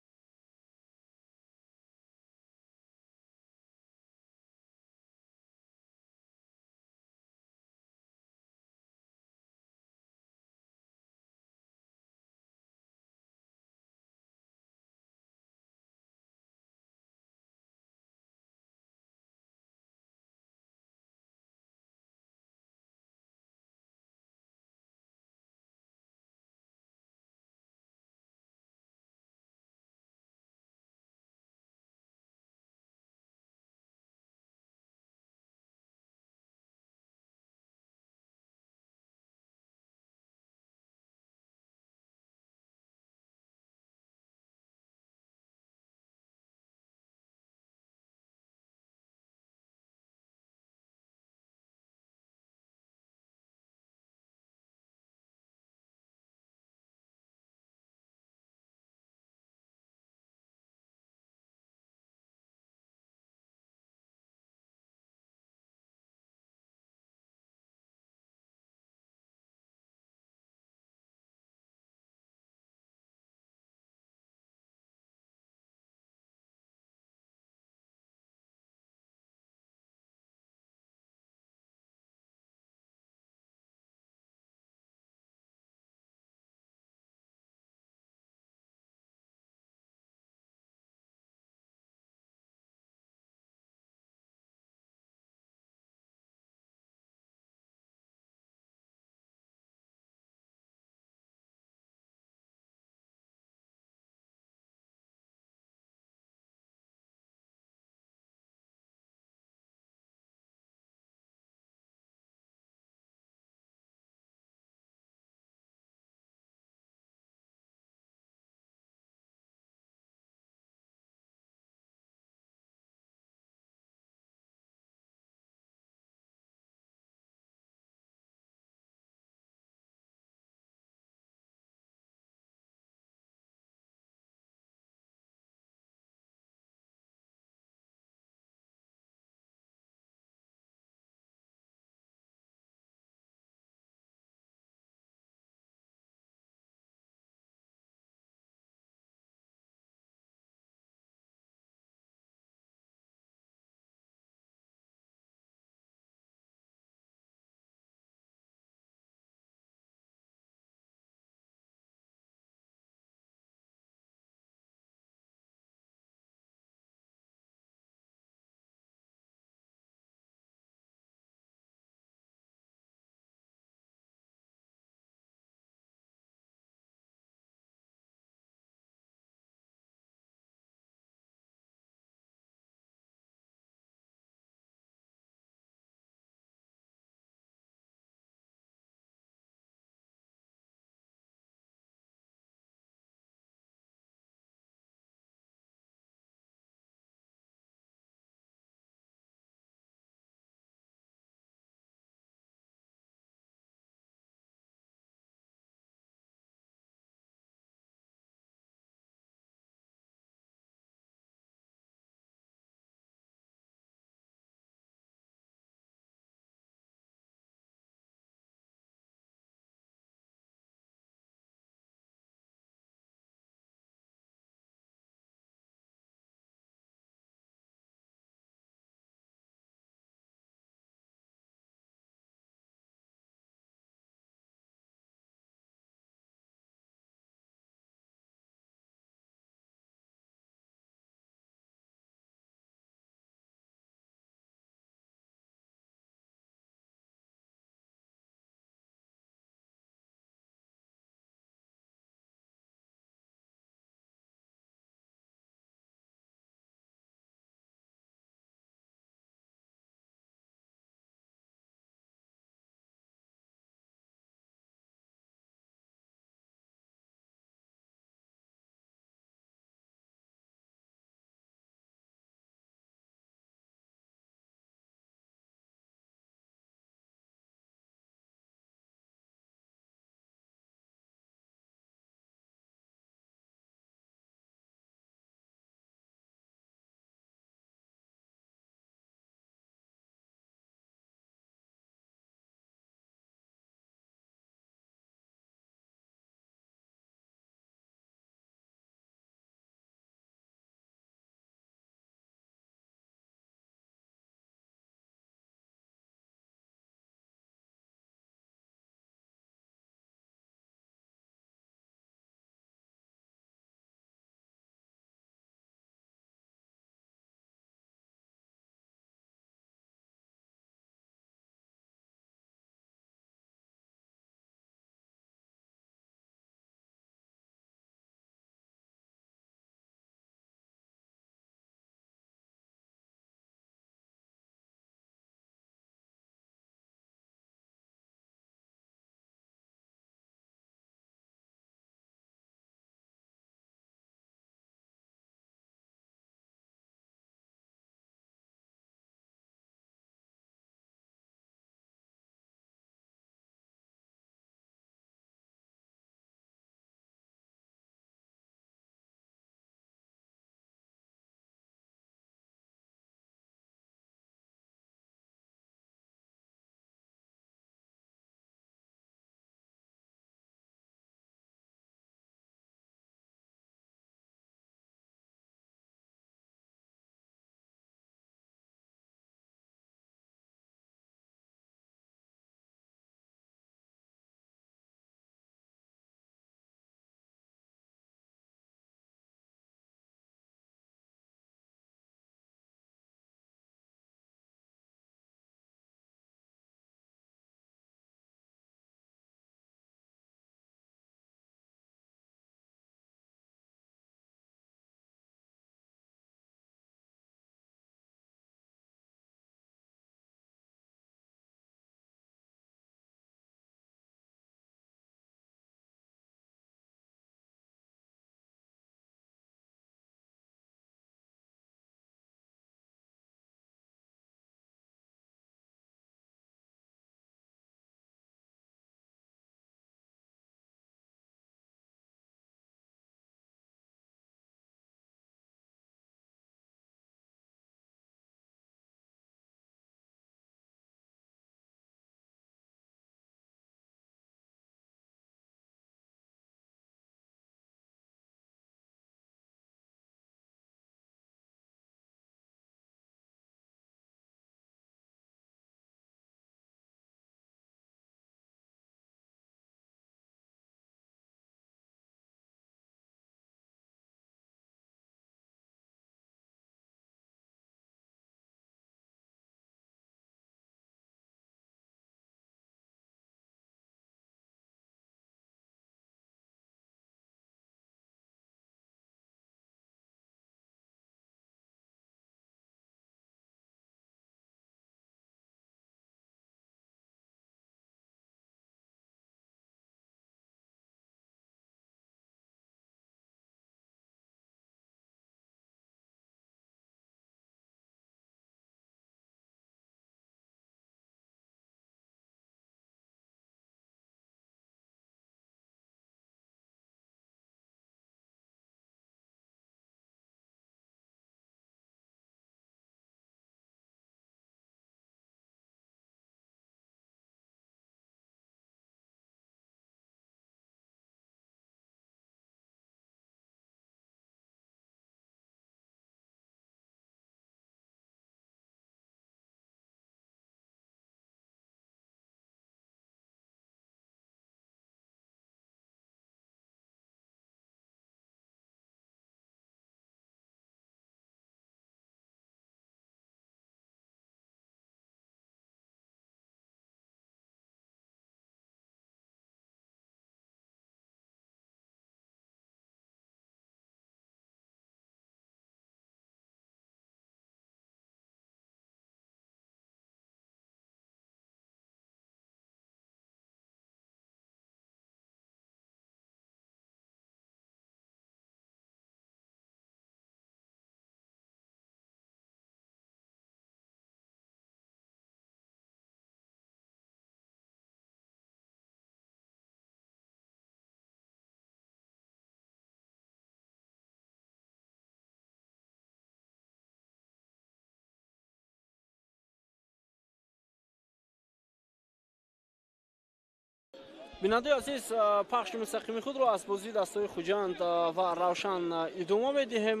A: Бинандаи азиз, пахши мустақими худро аз бозии дастаҳои Хуҷанд ва Равшан идома медиҳем.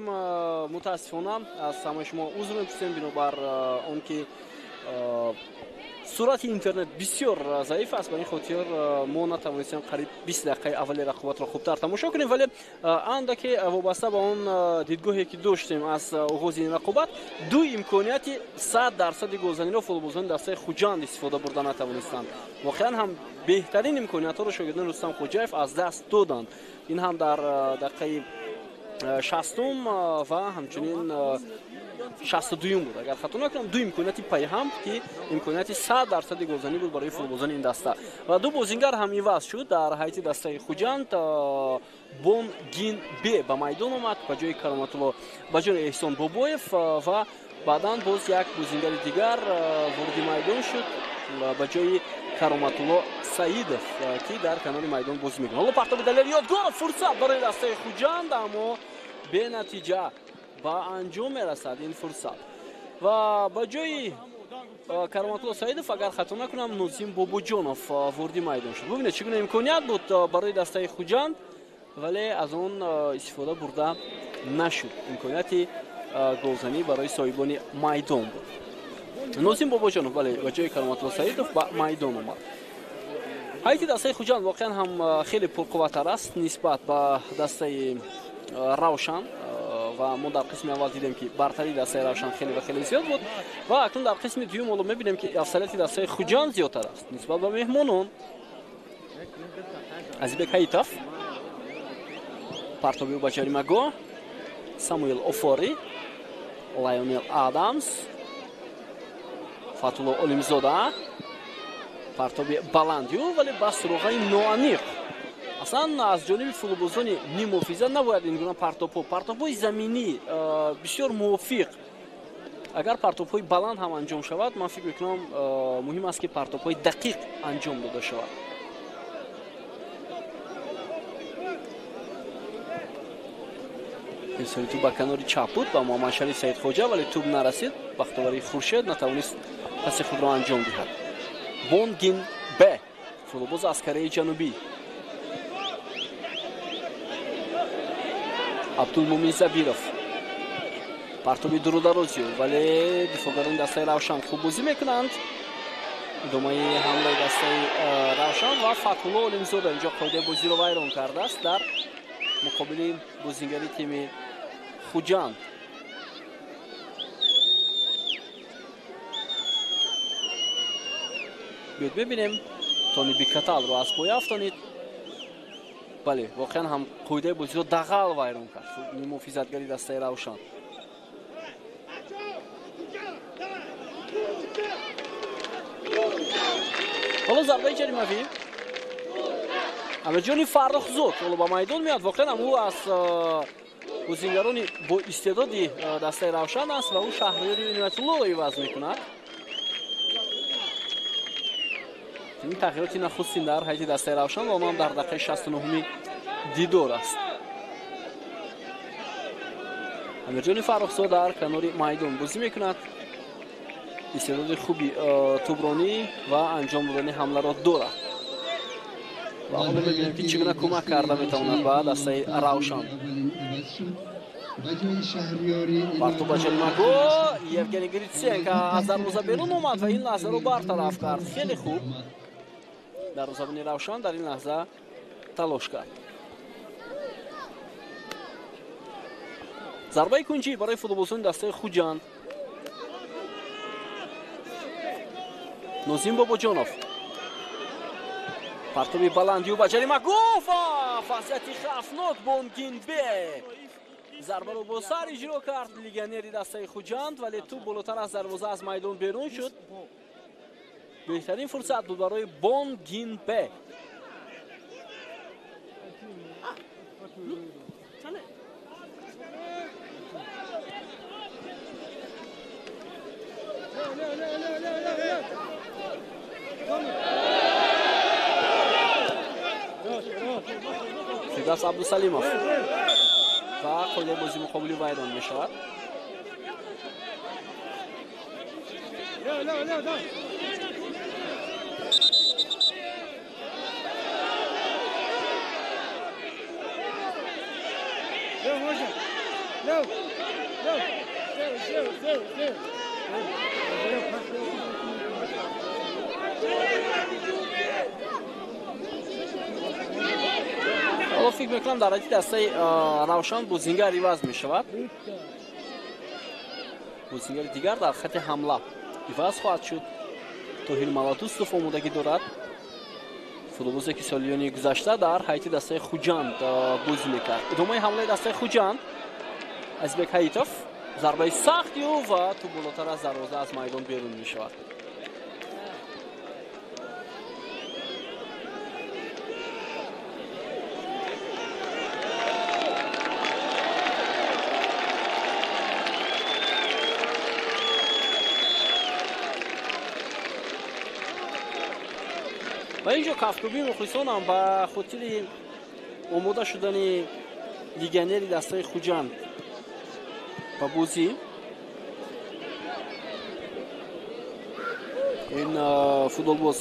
A: Мутаассифона аз ҳамаи шумо узр мепурсем, бинобар он ки суръати интернет бисёр заиф аст, ба ин хотир мо натавонистем қариб 20 дақиқаи аввали рақобатро хубтар тамошо кунем, вале андаке вобаста ба он дидгоҳе ки доштем аз оғози ин рақобат, ду имконияти 100% голзаниро футболбозони дастаи Хуҷанд истифода бурда натавонистанд. Воқеан ҳам беҳтарин имкониятҳоро шогирдони Рустам Хоҷаев аз даст доданд. Ин ҳам дар дақиқаи 60-ум ва ҳамчунин 62-юм буд, агар хато накунам, ду имконияти пайҳам ки имконияти 100% голзанӣ буд барои футболбозони ин даста. Ва ду бозингар ҳам иваз шуд дар ҳайати дастаи Хуҷанд. Бон Гин Бе ба майдон омад ба ҷои Кароматулло, ба ҷои Эҳсон Бобоев, ва баъдан боз як бозингари дигар вориди майдон шуд ба ҷои Кароматулло Саидов, ки дар канори майдон бозӣ мекунад. Ҳоло партоби Далер Ёдгоров, фурсат барои дастаи Хуҷанд, аммо бенатиҷа ба анҷом мерасад ин фурсат. Ва ба ҷои Кароматулло Саидов, агар хато накунам, Нозим Бобоҷонов вориди майдон шуд. Бубинед, чӣ гуна имконият буд барои дастаи Хуҷанд, вале аз он истифода бурда нашуд. Имконияти голзанӣ барои соҳибони майдон буд. Нозим Бобоҷонов, бале, ба ҷои Кароматулло Саидов ба майдон омад. Ҳайати дастаи Хуҷанд воқеан ҳам хеле пурқувваттар аст нисбат ба дастаи Равшан, ва мо дар қисми аввал дидем ки бартарии дастаи Равшан хеле ва хеле зиёд буд, ва акнун дар қисми дуюм ҳоло мебинем ки афзалияти дастаи Хуҷанд зиёдтар аст нисбат ба меҳмонон. Азизбек Ҳаитов, партоби ӯ ба ҷаримагоҳ, Самуэл Офори, Лайонел Адамс, Фатулло Олимзода, партоби баланди ӯ, вале ба суроғаи ноаниқ. Аслан аз ҷониби футболбозони ниммуҳофиза набояд ин гуна партобҳо, партобҳои заминӣ бисёр мувофиқ. Агар партобҳои баланд ҳам анҷом шавад, ман фикр мекунам муҳим аст ки партобҳои дақиқ анҷом дода шавад. Ирсоли тӯб ба канори чап буд ба Муҳаммадшариф Саидхоҷа, вале тӯб нарасид. Бахтоварии Хуршед натавонист паси худро анҷом диҳад. Бонгин Б, футболбоз аз Кореяи Ҷанубӣ. Абдулмумин Забиров, партоби дурударозиё, вале дифоъгарони дастаи Равшан хуб бозӣ мекунанд. Идомаи ҳамлаи дастаи Равшан ва Фатҳулло Олимзода инҷо қоидаи бозиро вайрон кардааст дар муқобили бозингари тими Хуҷанд. Биёд бибинем, Тони Бикаталро аз поя афтонид. Бале, воқеан ҳам қоидаи бозиро дағал вайрон кард муҳофизатгари дастаи Равшан. Ҳоло зарбаи ҷаримавӣ, Амирҷони Фаррухзод ҳоло ба майдон меояд. Воқеан ҳам ӯ аз бозингарони бо истеъдоди дастаи Равшан аст ва ӯ Шаҳриёри Иноятуллоро иваз мекунад. Ин тағйироти нахустин дар ҳайати дастаи Равшан ва онам дар дақиқаи 69-уми дидор аст. Амирҷони Фаррухзод дар канори майдон бозӣ мекунад. Истеъдоди хуби тӯбронӣ ва анҷом додани ҳамларо дорад. Ва ҳоло мебинем ки чӣ гуна кӯмак карда метавонад ба дастаи Равшан. Партоб ба ҷаримагоҳ, Евгений Гриценко аз дарвоза берун омад ва ин лаҳзаро бартараф кард. Хеле хуб дарвозабони Равшан дар ин лаҳза талош кард. Зарбаи кунҷӣ барои футболбозони дастаи Хуҷанд. Нозим Бобоҷонов, партоби баландиу ба ҷаримагоҳ ва вазъияти хавфнок. Бонгин Бе зарбаро бо сар иҷро кард легионери дастаи Хуҷанд, вале тӯб болотар аз дарвоза аз майдон берун шуд. Беҳтарин фурсат буд барои Бонгин Бе. Фирдавс Абдусалимов ва қоидаи бозии муқобили вайрон мешавад. Ҳоло фикр мекунам, дар ҳайати дастаи Равшан бозингар иваз мешавад. Бозингари дигар дар хати ҳамла иваз хоҳад шуд. Тоҳир Маладустов омодагӣ дорад. Футболбозе, ки солиёни гузашта дар ҳайати дастаи Хуҷанд бозӣ мекард. Идомаи ҳамлаи дастаи Хуҷанд. Азизбек Ҳаитов, зарбаи сахти ӯ ва тӯб болотар аз дарвоза аз майдон берун мешавад. Ва инҷо кафкӯбии мухлисонам ба хотири омода шудани легионери дастаи Хуҷанд ба бозӣ. Ин футболбоз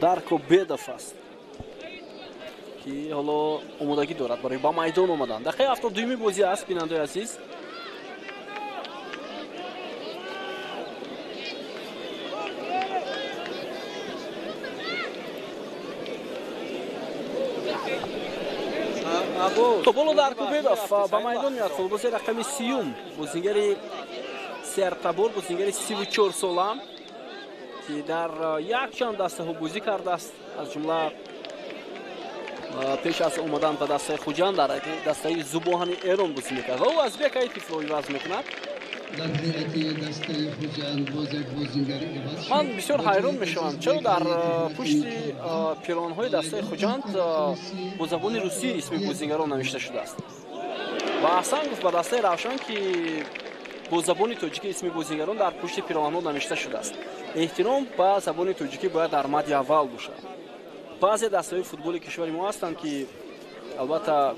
A: Дарко Бедов аст, ки ҳоло омодагӣ дорад барои ба майдон омадан. Дақиқаи 72-юми бозӣ аст, бинандаои азиз. Боло Дарко Бедов ба майдон меояд. Футболбози рақами 30-юм, бозингари сертабор, бозингари 34 сола, ки дар якчанд дастаҳо бозӣ кардааст, аз ҷумла пеш аз омадан ба дастаи Хуҷанд дар дастаи Зубоҳани Эрон бозӣ мекард ва ӯ Азбек Аитовро иваз мекунад.
B: Дар ҳайати дастаи Хуҷанд боз як бозингари иваз шуд.
A: Ман бисёр ҳайрон мешавам, чаро дар пушти пиронҳои дастаи Хуҷанд бо забони русӣ исми бозингарон навишта шудааст. Ва аҳсан гуфт ба дастаи Равшан, ки бо забони тоҷикӣ исми бозингарон дар пушти пироҳанҳо навишта шудааст. Эҳтиром ба забони тоҷикӣ бояд дар мадди аввал бошад. Баъзе дастаҳои футболи кишвари мо ҳастанд, ки албатта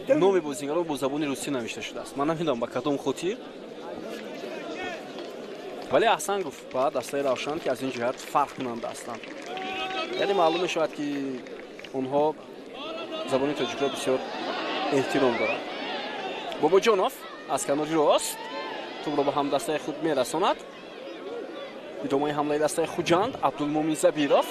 A: номи бозингарон бо забони русӣ навишта шудааст. Ман намедонам, ба кадом хотир, вале аҳсан гуфт ба дастаи Равшан, ки аз ин ҷиҳат фарқкунанда ҳастанд, яъне маълум мешавад, ки онҳо забони тоҷикро бисёр эҳтиром доранд. Бобоҷонов аз канори рост тӯбро ба ҳамдастаи худ мерасонад. Идомаи ҳамлаи дастаи Хуҷанд. Абдулмумин Забиров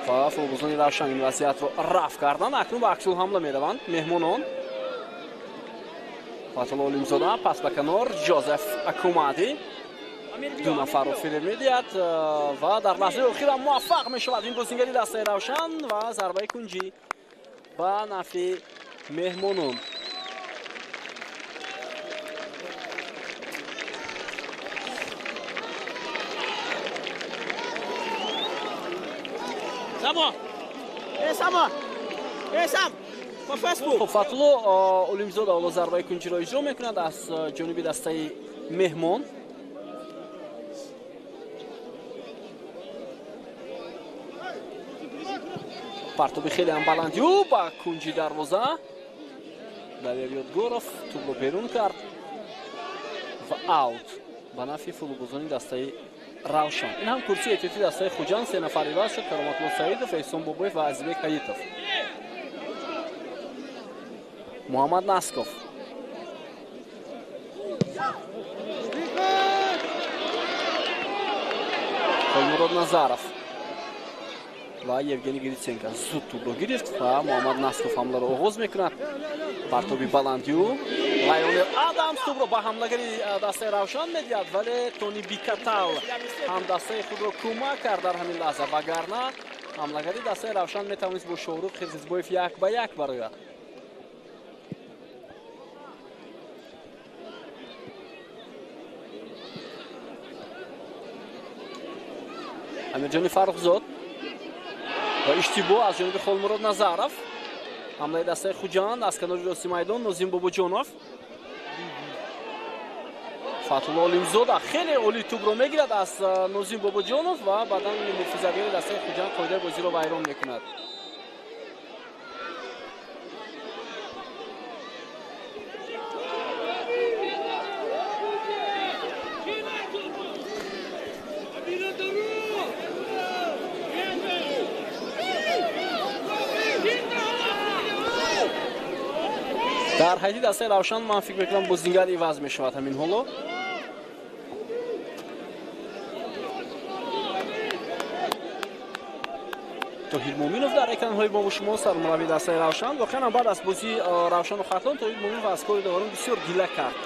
A: ва футболбозони Равшан ин вазъиятро рафъ карданд. Акнун ба аксулҳамла мераванд меҳмонон. Фатулло Олимзода, пас ба канор, Ҷозеф Акумади ду нафарро фиреб медиҳад ва дар лаҳзаи охирам муваффақ мешавад ин бозингари дастаи Равшан ва зарбаи кунҷӣ ба нафъи меҳмонон.
D: Samo! Эй, Само! Эй, Сам!
A: Хуб, Фатулло Олимзода ҳоло зарбаи кунҷиро иҷро мекунад аз ҷониби дастаи меҳмон. Партоби хеле ҳам баланди ӯ ба кунҷи дарвоза. Далер Ёдгоров тӯбро берун кард ва аут ба нафъи футболбозони дастаи Равшан. Ин ҳам курсии эҳтиётии дастаи Хуҷанд, се нафар иваз шуд: Кароматулло Саидов, Эҳсон Бобоев ва Азизбек Ҳаитов. Муҳаммад Насков, Холмурод Назаров ва Евгений Гриценко. Зуд тӯбро гирифт ва Муҳаммад Насков ҳамларо оғоз мекунад. Партоби баланди ӯ, Лайонел Адамс тӯбро ба ҳамлагари дастаи Равшан медиҳад, вале Тони Бикатал ҳамдастаи худро кӯмак кард дар ҳамин лаҳза, вагарна ҳамлагари дастаи Равшан метавонист бо Шоҳрух Қирғизбоев як ба як барояд. Амирҷони Фаррухзод ва иштибоҳ аз ҷониби Холмурод Назаров. Ҳамлаи дастаи Хуҷанд аз канори рости майдон. Нозим Бобоҷонов, Фатулло Олимзода хеле олӣ тӯбро мегирад аз Нозим Бобоҷонов ва баъдан муҳофизатгари дастаи Хуҷанд қоидаи бозиро вайрон мекунад. Дар Дар ҳайати дастаи Равшан ман фикр мекунам бозингар иваз мешавад ҳамин ҳоло. Тоҳир Муминов дар экранҳои мо шумо, сармураббии дастаи Равшан. Воқеан баъд аз бозии Равшану Хатлон Тоҳир Муминов аз кори доварон бисёр гила кард.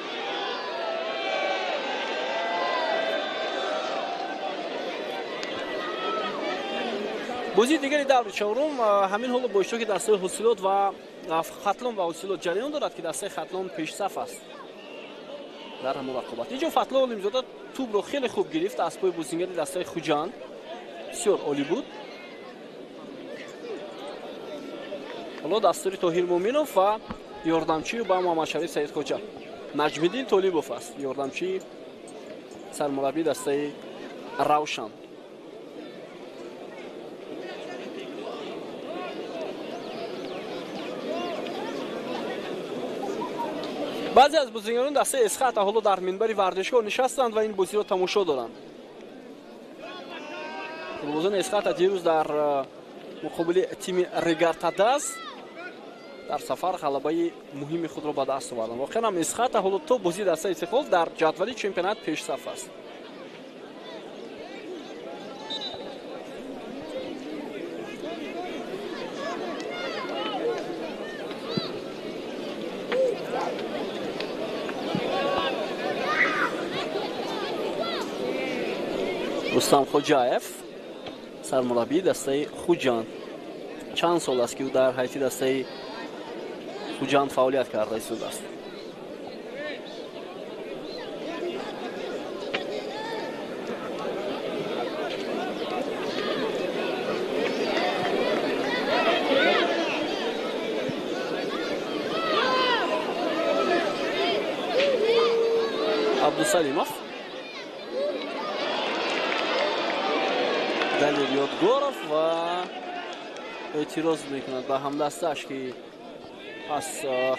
A: Бозии дигари даври чорум ҳамин ҳоло бо иштироки дастаи Ҳосилот ва Хатлон ва Ҳосилот ҷараён дорад, ки дастаи Хатлон пешсаф аст дар ҳамон рақобат. Инҷо Фатло Олимзода тӯбро хеле хуб гирифт аз пои бозингари дастаи Хуҷанд, бисёр олӣ буд. Ҳоло дастури Тоҳир Муминов ва ёрдамчии ба Муҳаммадшариф Саидхоҷа Наҷмиддин Толибов аст, ёрдамчии сармураббии дастаи Равшан. Баъзе аз бозигарони дастаи Эсхата ҳоло дар минбари варзишгоҳ нишастанд ва ин бозиро тамошо доранд. Футболбозони Эсхата дирӯз дар муқобили тими Регартадаз дар сафар ғалабаи муҳими худро ба даст оварданд. Воқеан ҳам Эсхата ҳоло то бозии дастаи Истиқлол дар ҷадвали чемпионат пешсаф аст. Рустам Хоҷаев, сармураббии дастаи Хуҷанд, чанд сол аст, ки ӯ дар ҳайати дастаи Хуҷанд фаъолият карда истодааст. Абдусалимов, Далер Ёдгоров ва эътироз мекунад ба ҳамдастааш, ки пас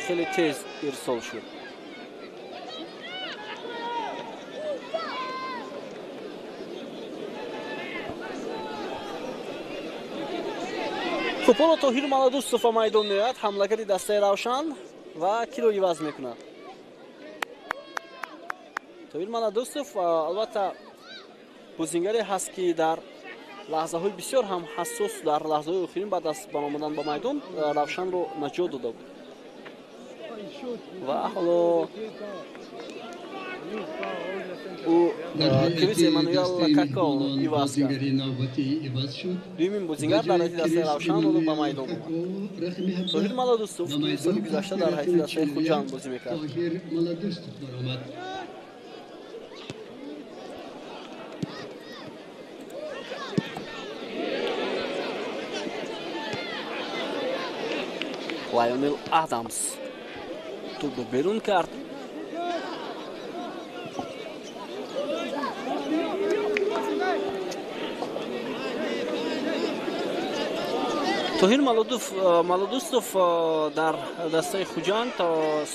A: хеле тез ирсол шуд. Хуб, ҳоло Тоҳир Маладустов ба майдон меояд, ҳамлагари дастаи Равшан, ва киро иваз мекунад? Тоҳир Маладустов албатта бозингаре ҳаст, ки дар лаҳзаҳои бисёр ҳам ҳассос, дар лаҳзаҳои охирин баъд аз баромадан ба майдон Равшанро наҷот дода буд. Ва ҳоло ӯ Крис Эммануэл Какао иваз кард. Дуюмин бозингар дар ҳайати дастаи Равшан ҳоло ба майдон омад. Тоҳир Маладустов, ки соли гузашта дар ҳайати дастаи Хуҷанд бозӣ мекард. Лайонел Адамс тӯбро берун кард. Тоҳир Маладустов дар дастаи Хуҷанд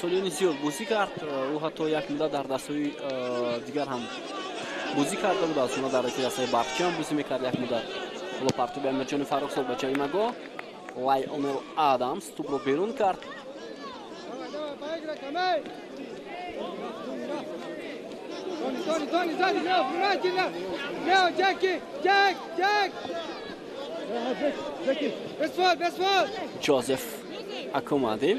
A: солиёни зиёд бозӣ кард. Ӯ ҳатто як муддат дар дастаҳои дигар ҳам бозӣ карда буд, аз ҷумла дар дастаи Барқчӣ ҳам бозӣ мекард як муддат. Ҳоло партоби Амирҷони Фаррухзод ба ҷаримагоҳ. Лайонел Адамс тӯбро берун кард. Ҷозеф Акомади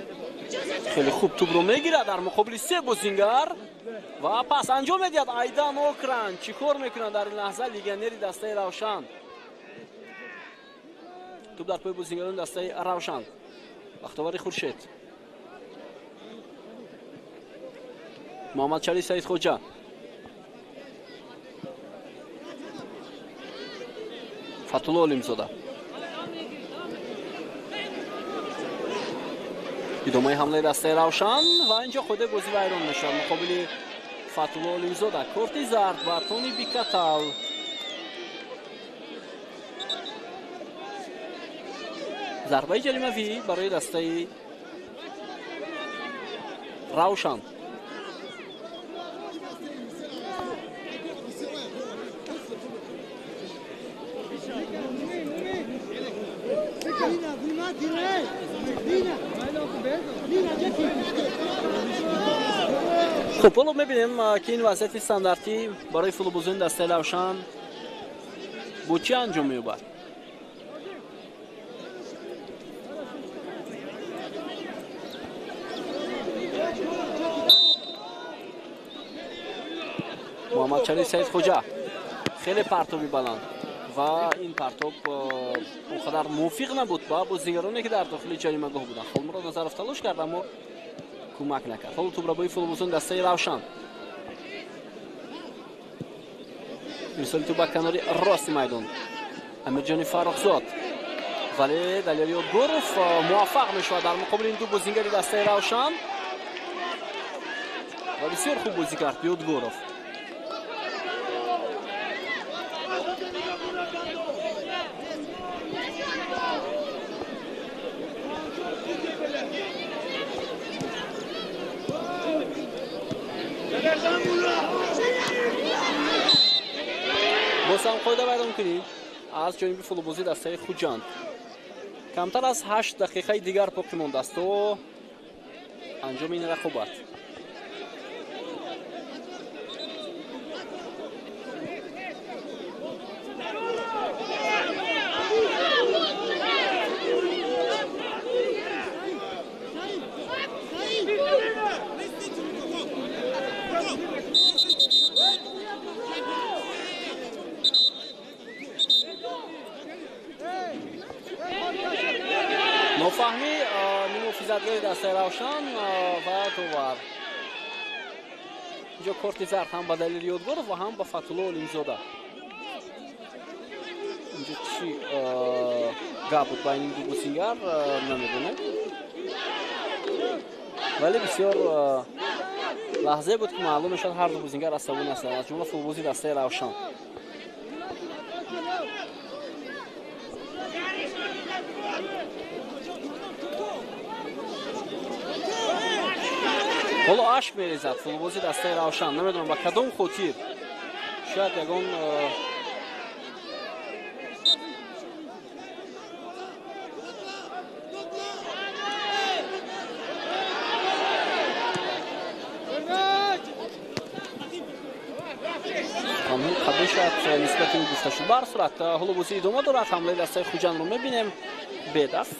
A: хеле хуб тӯбро мегирад дар муқобили се бозингар ва пас анҷом медиҳад. Айдан Окран чӣ кор мекунад дар ин лаҳза легионери дастаи Равшан? Тӯб дар пои бозингарони дастаи Равшан. Бахтовари Хуршед, Муҳаммадшариф Саидхоҷа, Фатулло Олимзода. Идомаи ҳамлаи дастаи Равшан ва инҷо худи бозӣ вайрон мешавад муқобили Фатулло Олимзода. Корти зард бар Тони Бикатал. Зарбаи ҷаримавӣ барои дастаи Равшан. Хуб, ҳоло мебинем, ки ин вазъияти стандартӣ барои футболбозони дастаи Равшан бо чӣ анҷом меёбад. Муҳаммадшариф Саидхоҷа, хеле партоби баланд ва ин партоб он қадар мувофиқ набуд ба бозигароне, ки дар дохили ҷаримагоҳ буданд. Холмурод Назаров талош кард, аммо кӯмак накард. Ҳоло тӯбрабои футболбозони дастаи Равшан, ирсоли тӯб ба канори рости майдон, Амирҷони Фаррухзод, вале Далер Ёдгоров муваффақ мешавад дар муқобили ин ду бозингари дастаи Равшан ва бисёр хуб бозӣ кард Ёдгоров. Боз ҳам қоида вайронкунӣ аз ҷониби футболбозии дастаи Хуҷанд. Камтар аз 8 дақиқаи дигар боқӣ мондааст то анҷоми ин рақобат. Нофаҳмӣ нимуҳофизатгоҳи дастаи Равшан ва довар. Инҷо корти зард ҳам ба Далер Ёдгоров ва ҳам ба Фатулло Олимзода. Инҷо чӣ гап буд байни ду бозингар, намедонем, вале бисёр лаҳзае буд, ки маълум мешавад, ҳар ду бозингар асабонӣ ҳастанд, аз ҷумла футболбози дастаи Равшан. Ҳоло ашк мерезад футболбози дастаи Равшан, намедонам ба кадом хотир, шояд ягон қабул шояд нисбати ӯ гуфта шуд. Ба ҳар сурат, ҳоло бозӣ идома дорад. Ҳамлаи дастаи Хуҷандро мебинем бедаст.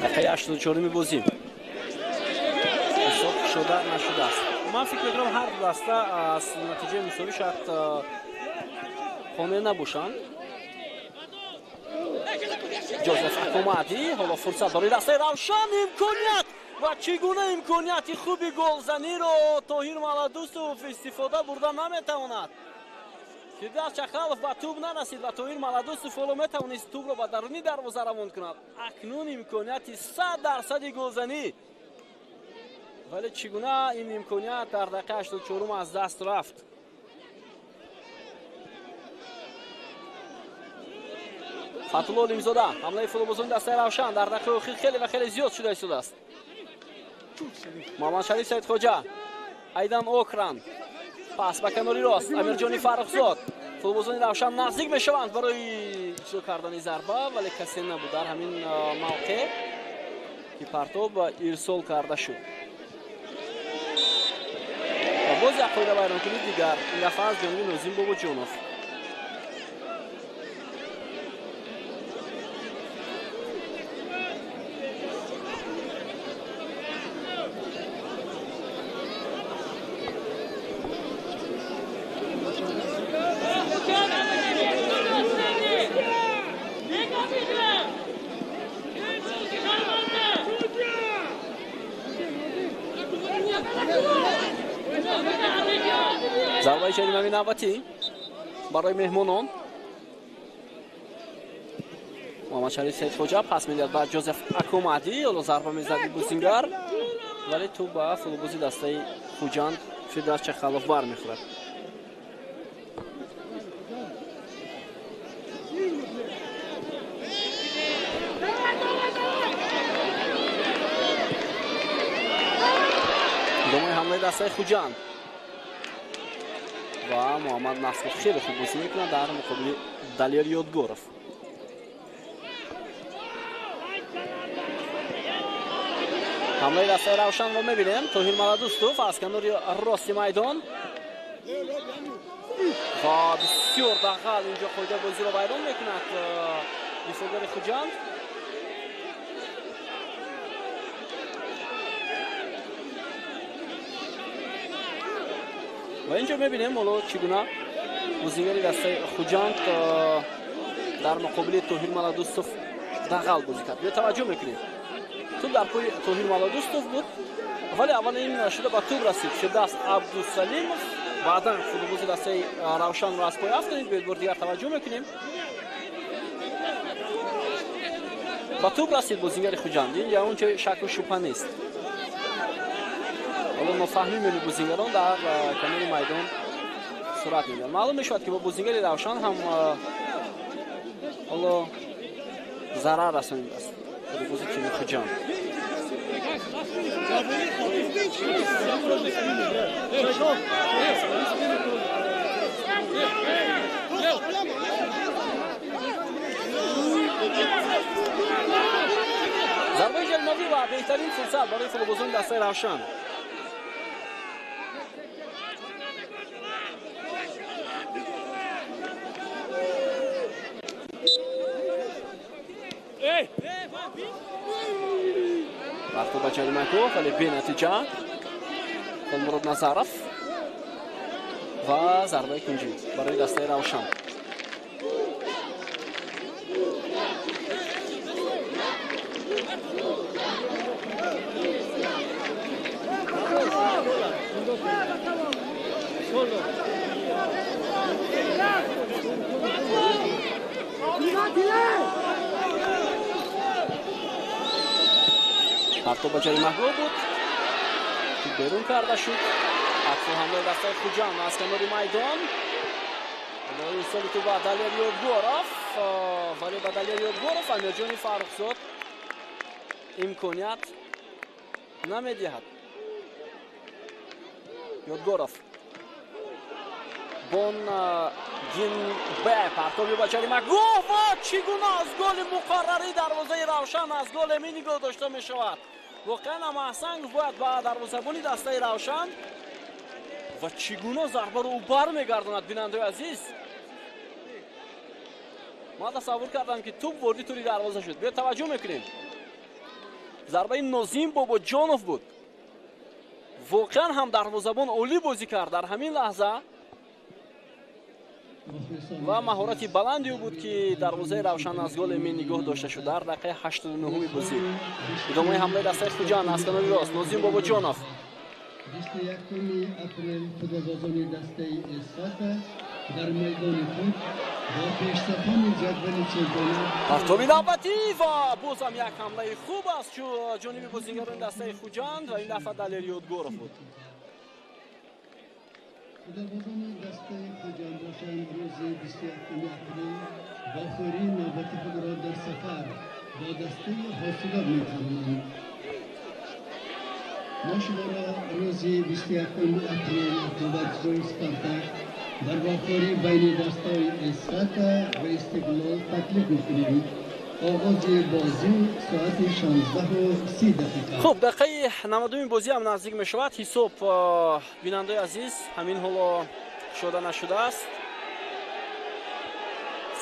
A: Дақиқаи 84-уми бозӣ, ҳисоб шуда нашудааст. Ман фикр мекунам, ҳар ду даста аз натиҷаи мусовӣ шояд қонеъ набошанд. Ҷозеф Акомади, ҳоло фурсат барои дастаи Равшан, имконият, ва чӣ гуна имконияти хуби голзаниро Тоҳир Маладусов истифода бурда наметавонад. Фирдавс Чахалов ба тӯб нарасид ва Тоҳир Маладусов ҳоло метавонист тӯбро ба даруни дарвоза равон кунад. Акнун имконияти 100 дарсади голзанӣ, вале чӣ гуна ин имконият дар дақиқаи 84-ум аз даст рафт? Фатулло Олимзода, ҳамлаи футболбозони дастаи Равшан дар дақиқаи охир хеле ва хеле зиёд шуда истодааст. Муҳаммадшариф Саидхоҷа, Айдан Окран, пас ба канори рост, Амирҷони Фаррухзод. Футболбозони Равшан наздик мешаванд барои иҷро кардани зарба, вале касе набуд дар ҳамин мавқеъ, ки партоб ирсол карда шуд. Ва боз як қоида вайронкунӣ дигар, ин дафъа аз ҷониби Нозим Бобоҷонов. Зарбаи ҷаримавии навбатӣ барои меҳмонон. Муҳаммадшариф Саидхоҷа пас медиҳад ба Ҷозеф Акомадӣ. Ҳоло зарба мезад бозингар, вале тӯб ба футболбози дастаи Хуҷанд Фирдавс Чахалов бармехӯрад. дастаи Хуҷанд ва Муҳаммад Насров хеле хуб бозӣ мекунад дар муқобили Далер Ёдгоров. Ҳамлаи дастаи Равшанро мебинем. Тоҳир Маладустов аз канори рости майдон ва бисёр дағал инҷо қоидаи бозиро вайрон мекунад дифоъгари Хуҷанд. Ва инҷо мебинем ҳоло чӣ гуна бозигари дастаи Хуҷанд дар муқобили Тоҳир Маладустов дағал бозӣ кард. Биё таваҷҷӯҳ мекунем. Туп дар пои Тоҳир Маладустов буд, вале аввал ин шуда ба туп расид Фирдавс Абдусалимов, баъдан футболбози дастаи Равшанро аз пой афтонид. Биёед бори дигар таваҷҷӯҳ мекунем. Ба туп расид бозигари Хуҷанд, ин ягон ҷои шаку шубҳа нест. Ҳоло нофаҳмӣ миёни бозигарон дар канори майдон сурат мегирад. Маълум мешавад, ки бо бозигари Равшан ҳам ҳоло зарар расонидааст футболбози тими Хуҷанд. Зарбаи ҷаримавӣ ва беҳтарин фурсат барои футболбозони дастаи Равшан. Вақто ба ҷаримагоҳ, вале бенатиҷа. Холмурод Назаров ва зарбаи кунҷӣ барои дастаи Равшан. Парто ба ҷаримагоҳ буд, туп берун карда шуд. Аксу ҳамлаи дастаи Хуҷанд аз канори майдон. Ирсоли туп ба Далер Ёдгоров, вале ба Далер Ёдгоров Амирҷони Фаррухзод имконият намедиҳад. Ёдгоров бон Гинбе партоби ба ҷаримагоҳ ва чӣ гуна аз голи муқаррарӣ дарвозаи Равшан аз гол эмин нигоҳ дошта мешавад. Воқеан ҳам аҳсанг бояд ба дарвозабони дастаи Равшан ва чӣ гуна зарбаро ӯ бармегардонад. Бинандаои азиз, ман тасаввур кардам, ки туп ворди тури дарвоза шуд. Биё таваҷҷӯҳ мекунем. Зарбаи Нозим Бобоҷонов буд. Воқеан ҳам дарвозабон олӣ бозӣ кард дар ҳамин лаҳза ва маҳорати баланди ӯ буд, ки дарвозаи Равшан аз гол эмин нигоҳ дошта шуд дар дақиқаи 89-уми бозӣ. Идомаи ҳамлаи дастаи Хуҷанд аз канори рост Нозим Бобоҷонов.
B: 21 апрел футболбозони дастаи Эсфата дар майдони худ бо пешсафони ҷадвали чемпионат.
A: Партоби навбатӣ ва бозам як ҳамлаи хуб аз ҷониби бозигарони дастаи Хуҷанд ва ин дафъа Далер Ёдгоров буд.
B: Футболбозони дастаи Хуҷанд бошанд рӯзи 21 апрел вохӯрии навбати худро дар сафар бо дастаи Ҳосилот мегузаронанд. Мо шуморо рӯзи 21 апрел бо варзишгоҳи Спартак дар вохӯрии байни дастаҳои Эсфата ва Истиқлол таклиф мекунем. Оғози бозӣ соати 16:30 дақиқа.
A: Хуб, дақиқаи 90-уми бозӣ ҳам наздик мешавад. Ҳисоб, бинандаои азиз, ҳамин ҳоло кушода нашудааст.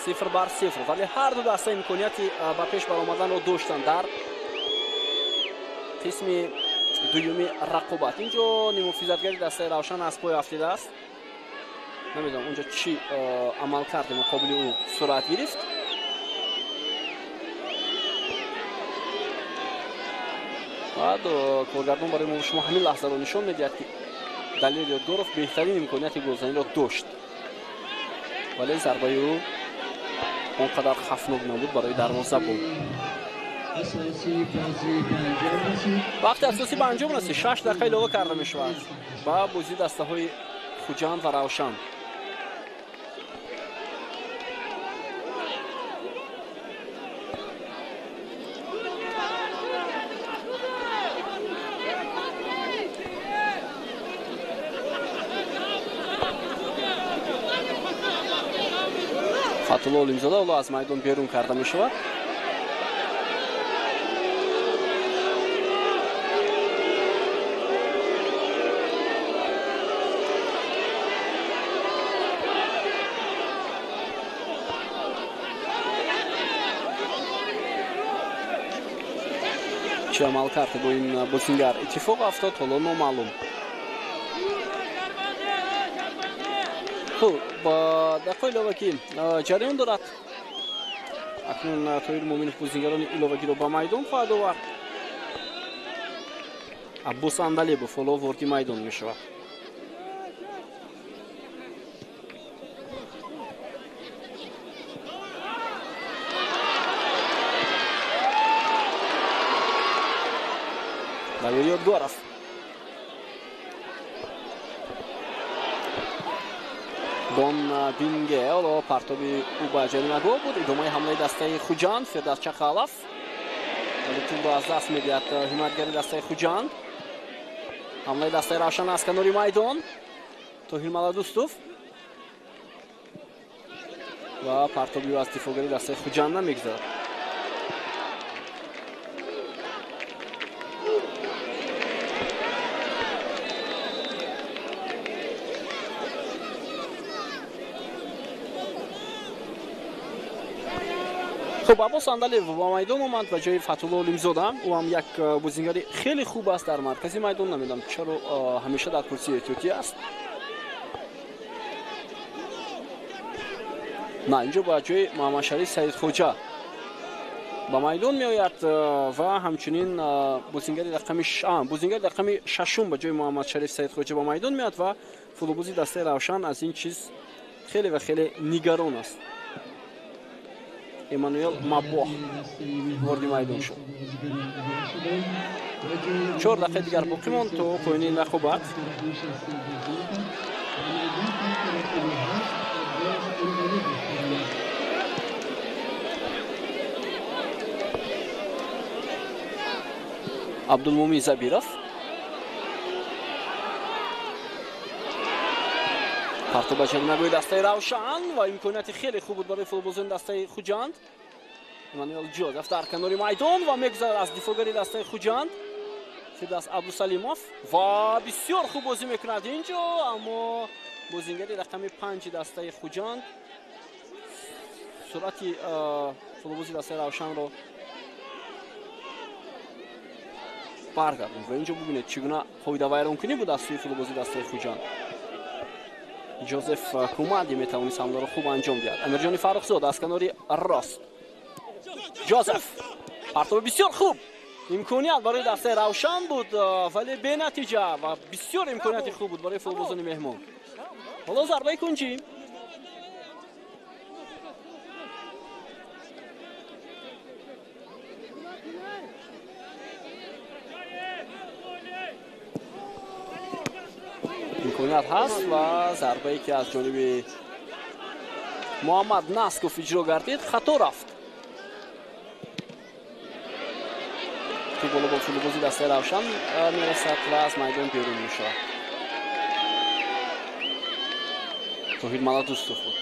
A: 0-0, вале ҳар ду даста имконияти ба пеш баромаданро доштанд дар қисми дуюми рақобат. Инҷо нимуҳофизатгари дастаи Равшан аз пой афтидааст. Намедонам онҷо чӣ амалкарди муқобили ӯ сурат гирифт. Баъд коргардон барои мо шумо ҳамин лаҳзаро нишон медиҳад, ки Далер Ёдгоров беҳтарин имконияти голзаниро дошт, вале зарбаи ӯ он қадар хавфнок набуд барои дарвозабон. Вақти асосӣ ба анҷом расид. 6 дақиқа илова карда мешавад ба бозии дастаҳои Хуҷанд ва Равшан. Фатулло Олимзода ҳоло аз майдон берун карда мешавад. Чӣ амал кард бо ин бозингар иттифоқ афтод, ҳоло номаълум. Хуб, ба дақиқаи иловагӣ ҷараён дорад. Акнун Тоҳир Муъминов бозингарони иловагиро ба майдон хоҳад овард. Аббос Андалебов ҳоло ворди майдон мешавад. Валерий Ёдгоров. Дон Бинге ҳоло партоби ӯ ба ҷаримагоҳ буд. Идомаи ҳамлаи дастаи Хуҷанд. Фирдавс Чақалов вале тӯбро аз даст медиҳад ҳимоятгари дастаи Хуҷанд. Ҳамлаи дастаи Равшан аз канори майдон. Тоҳир Маладустов ва партоби ӯ аз дифоъгари дастаи Хуҷанд намегузарад. Хуб, Аббос Андалев ба майдон омад ба ҷои Фатулло Олимзода. Ӯ ҳам як бозингари хеле хуб аст дар маркази майдон. Намедонам чаро ҳамеша дар курсии эҳтиётӣ аст. На, инҷо ба ҷои Муҳаммадшариф Саидхоҷа ба майдон меояд ва ҳамчунин бозингари рақами шашум ба ҷои Муҳаммадшариф Саидхоҷа ба майдон меояд ва футболбози дастаи Равшан аз ин чиз хеле ва хеле нигарон аст. Эммануэл Мабоҳ ворди майдон шуд. 4 дақиқаи дигар боқӣ монд то поёни рақобат. Абдулмумин Забиров партоб ба ҷаримагоҳи дастаи Равшан ва имконияти хеле хуб буд барои футболбозони дастаи Хуҷанд. Эммануэл Ҷозеф дар канори майдон ва мегузарад аз дифоъгари дастаи Хуҷанд Фирдавс Абдусалимов ва бисёр хуб бозӣ мекунад инҷо, аммо бозингари рақами 5 дастаи Хуҷанд суръати футболбози дастаи Равшанро баргардонд ва инҷо бубинед чӣ гуна қоидавайронкунӣ буд аз сӯи футболбози дастаи Хуҷанд. Ҷозеф Кумади метавонист ҳамларо хуб анҷом диҳад. Амирҷони Фаррухзод аз канори рост. Ҷозеф партоби бисёр хуб. Имконият барои дастаи Равшан буд, вале бенатиҷа ва бисёр имконияти хуб буд барои футболбозони меҳмон. Ҳоло зарбаи кунҷӣ. Имконият ҳаст ва зарбае ки аз ҷониби Муҳаммад Насков иҷро гардид, хато рафт. Тӯб боло бо футболбози дастаи Равшан мерасад ва аз майдон берун мешавад. Тоҳир Маладустов буд.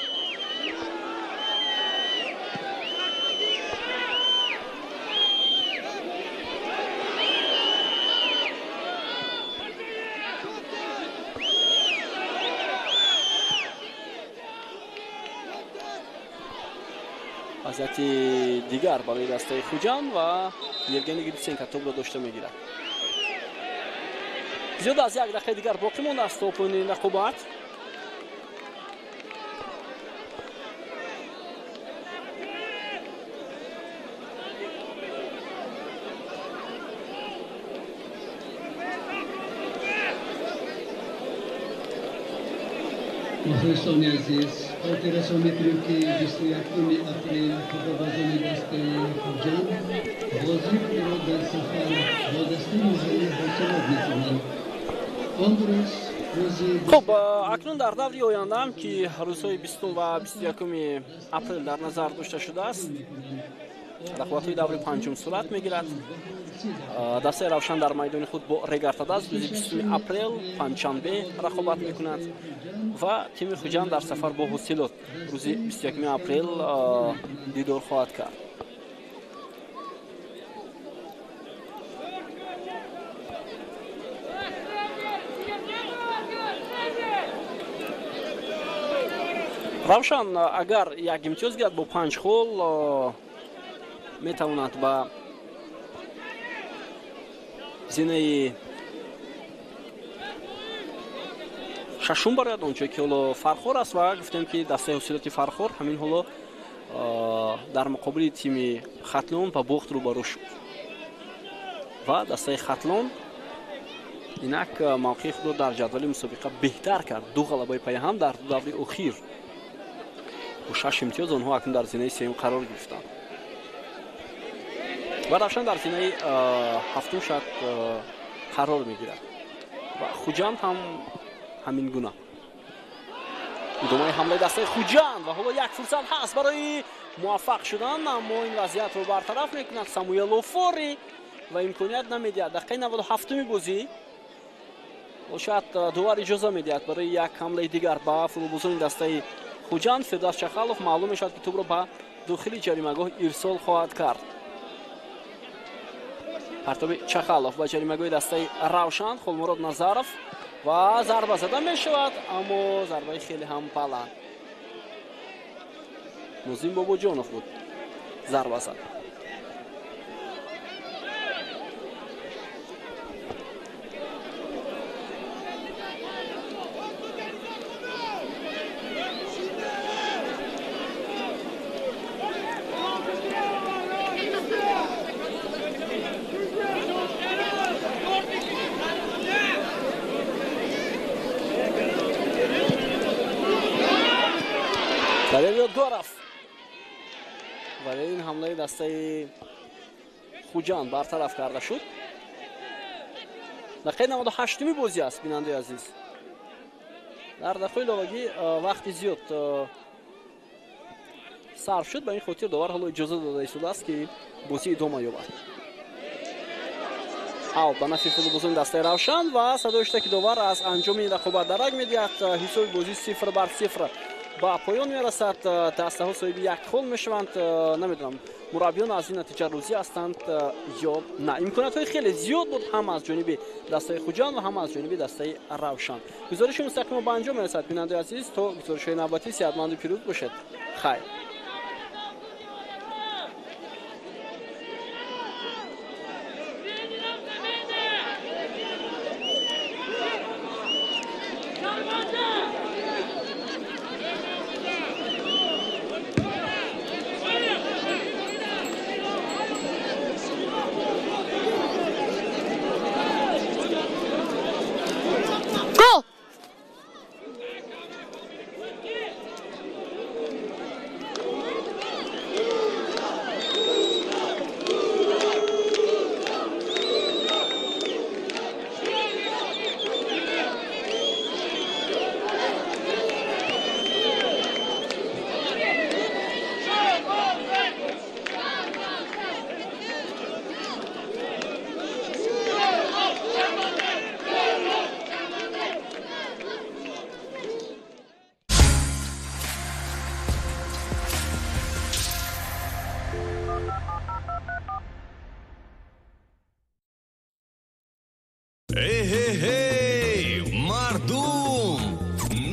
A: Вазъияти дигар барои дастаи Хуҷанд ва Евгений Гриценко тӯбро дошта мегирад. Зиёда аз як дақиқаи дигар боқӣ мондааст то поёни рақобат.
B: Мухлисони азиз, хотиррасон мекунем, ки 21 апрел футболбозони дастаи Хуҷанд бозии худро дар сафар бо дастаи маҳаллии Ҳосилот мекунанд. Он рӯз рӯзи
A: Хуб, акнун дар даври ояндаам, ки рӯзҳои 20 ва 21 апрел дар назар дошта шудааст, Рақобатҳои даври панҷум сурат мегирад. Дастаи Равшан дар майдони худ бо Регар-ТадАЗ рӯзи 20 апрел панҷшанбе рақобат мекунад ва тими Хуҷанд дар сафар бо Ҳосилот рӯзи 21 апрел дидор хоҳад кард. Равшан агар як имтиёз гирад бо 5 хол метавонад ба зинаи шашум барояд, ончое ки ҳоло Фархор аст ва гуфтем ки дастаи Ҳосилоти Фархор ҳамин ҳоло дар муқобили тими Хатлон ба бохт рӯбарӯ шуд ва дастаи Хатлон инак мавқеи худро дар ҷадвали мусобиқа беҳтар кард. Ду ғалабаи пайҳам дар ду даври охир бо 6 имтиёз онҳо акнун дар зинаи сеюм қарор гирифтанд ва Равшан дар зинаи ҳафтум шояд қарор мегирад ва Хуҷанд ҳам ҳамин гуна. Идомаи ҳамлаи дастаи Хуҷанд ва ҳоло як фурсат ҳаст барои муваффақ шудан, аммо ин вазъиятро бартараф мекунад Самуэл Офори ва имконият намедиҳад. Дақиқаи 97-уми бозӣ шояд довар иҷоза медиҳад барои як ҳамлаи дигар ба футболбозони дастаи Хуҷанд. Фирдавс Чахалов маълум мешавад ки тӯбро ба дохили ҷаримагоҳ ирсол хоҳад кард. Партоби Чахалов ба ҷаримагоҳи дастаи Равшан, Холмурод Назаров ва зарба зада мешавад, аммо зарбаи хеле ҳам баланд. Нозим Бобоҷонов буд зарба зад. Далер Ёдгоров вале ин ҳамлаи дастаи Хуҷанд бартараф карда шуд. Дақиқаи 98-уми бозӣ аст, бинандаи азиз. Дар дақиқаи иловагӣ вақти зиёд сарф шуд, ба ин хотир довар ҳоло иҷоза дода истодааст ки бозӣ идома ёбад. Аут ба нафи футболбозони дастаи Равшан ва садои шуда ки довар аз анҷоми ин рақобат дарак медиҳад. Ҳисоби бозӣ 0-0 ба поён мерасад. Дастаҳо соҳиби як хол мешаванд. Намедонам мураббиён аз ин натиҷа розӣ ҳастанд ё на. Имкониятҳои хеле зиёд буд ҳам аз ҷониби дастаи Хуҷанд ва ҳам аз ҷониби дастаи Равшан. Гузориши мустақимо ба анҷом мерасад. Бинандаи азиз, то гузоришҳои навбатӣ сеҳатманду пирӯз бошед. Хайр.
E: Эй, мардум!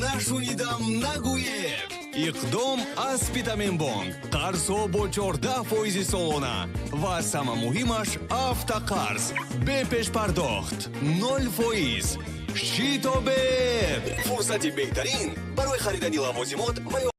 E: Нашунидам нагӯед! Иқдом аз Спитаменбонк. Қарзҳо бо 14% солона ва аз ҳама муҳимаш автоқарз. Бепешпардохт. 0%. Шитобед! Фурсати беҳтарин барои харидани лавозимот ва ё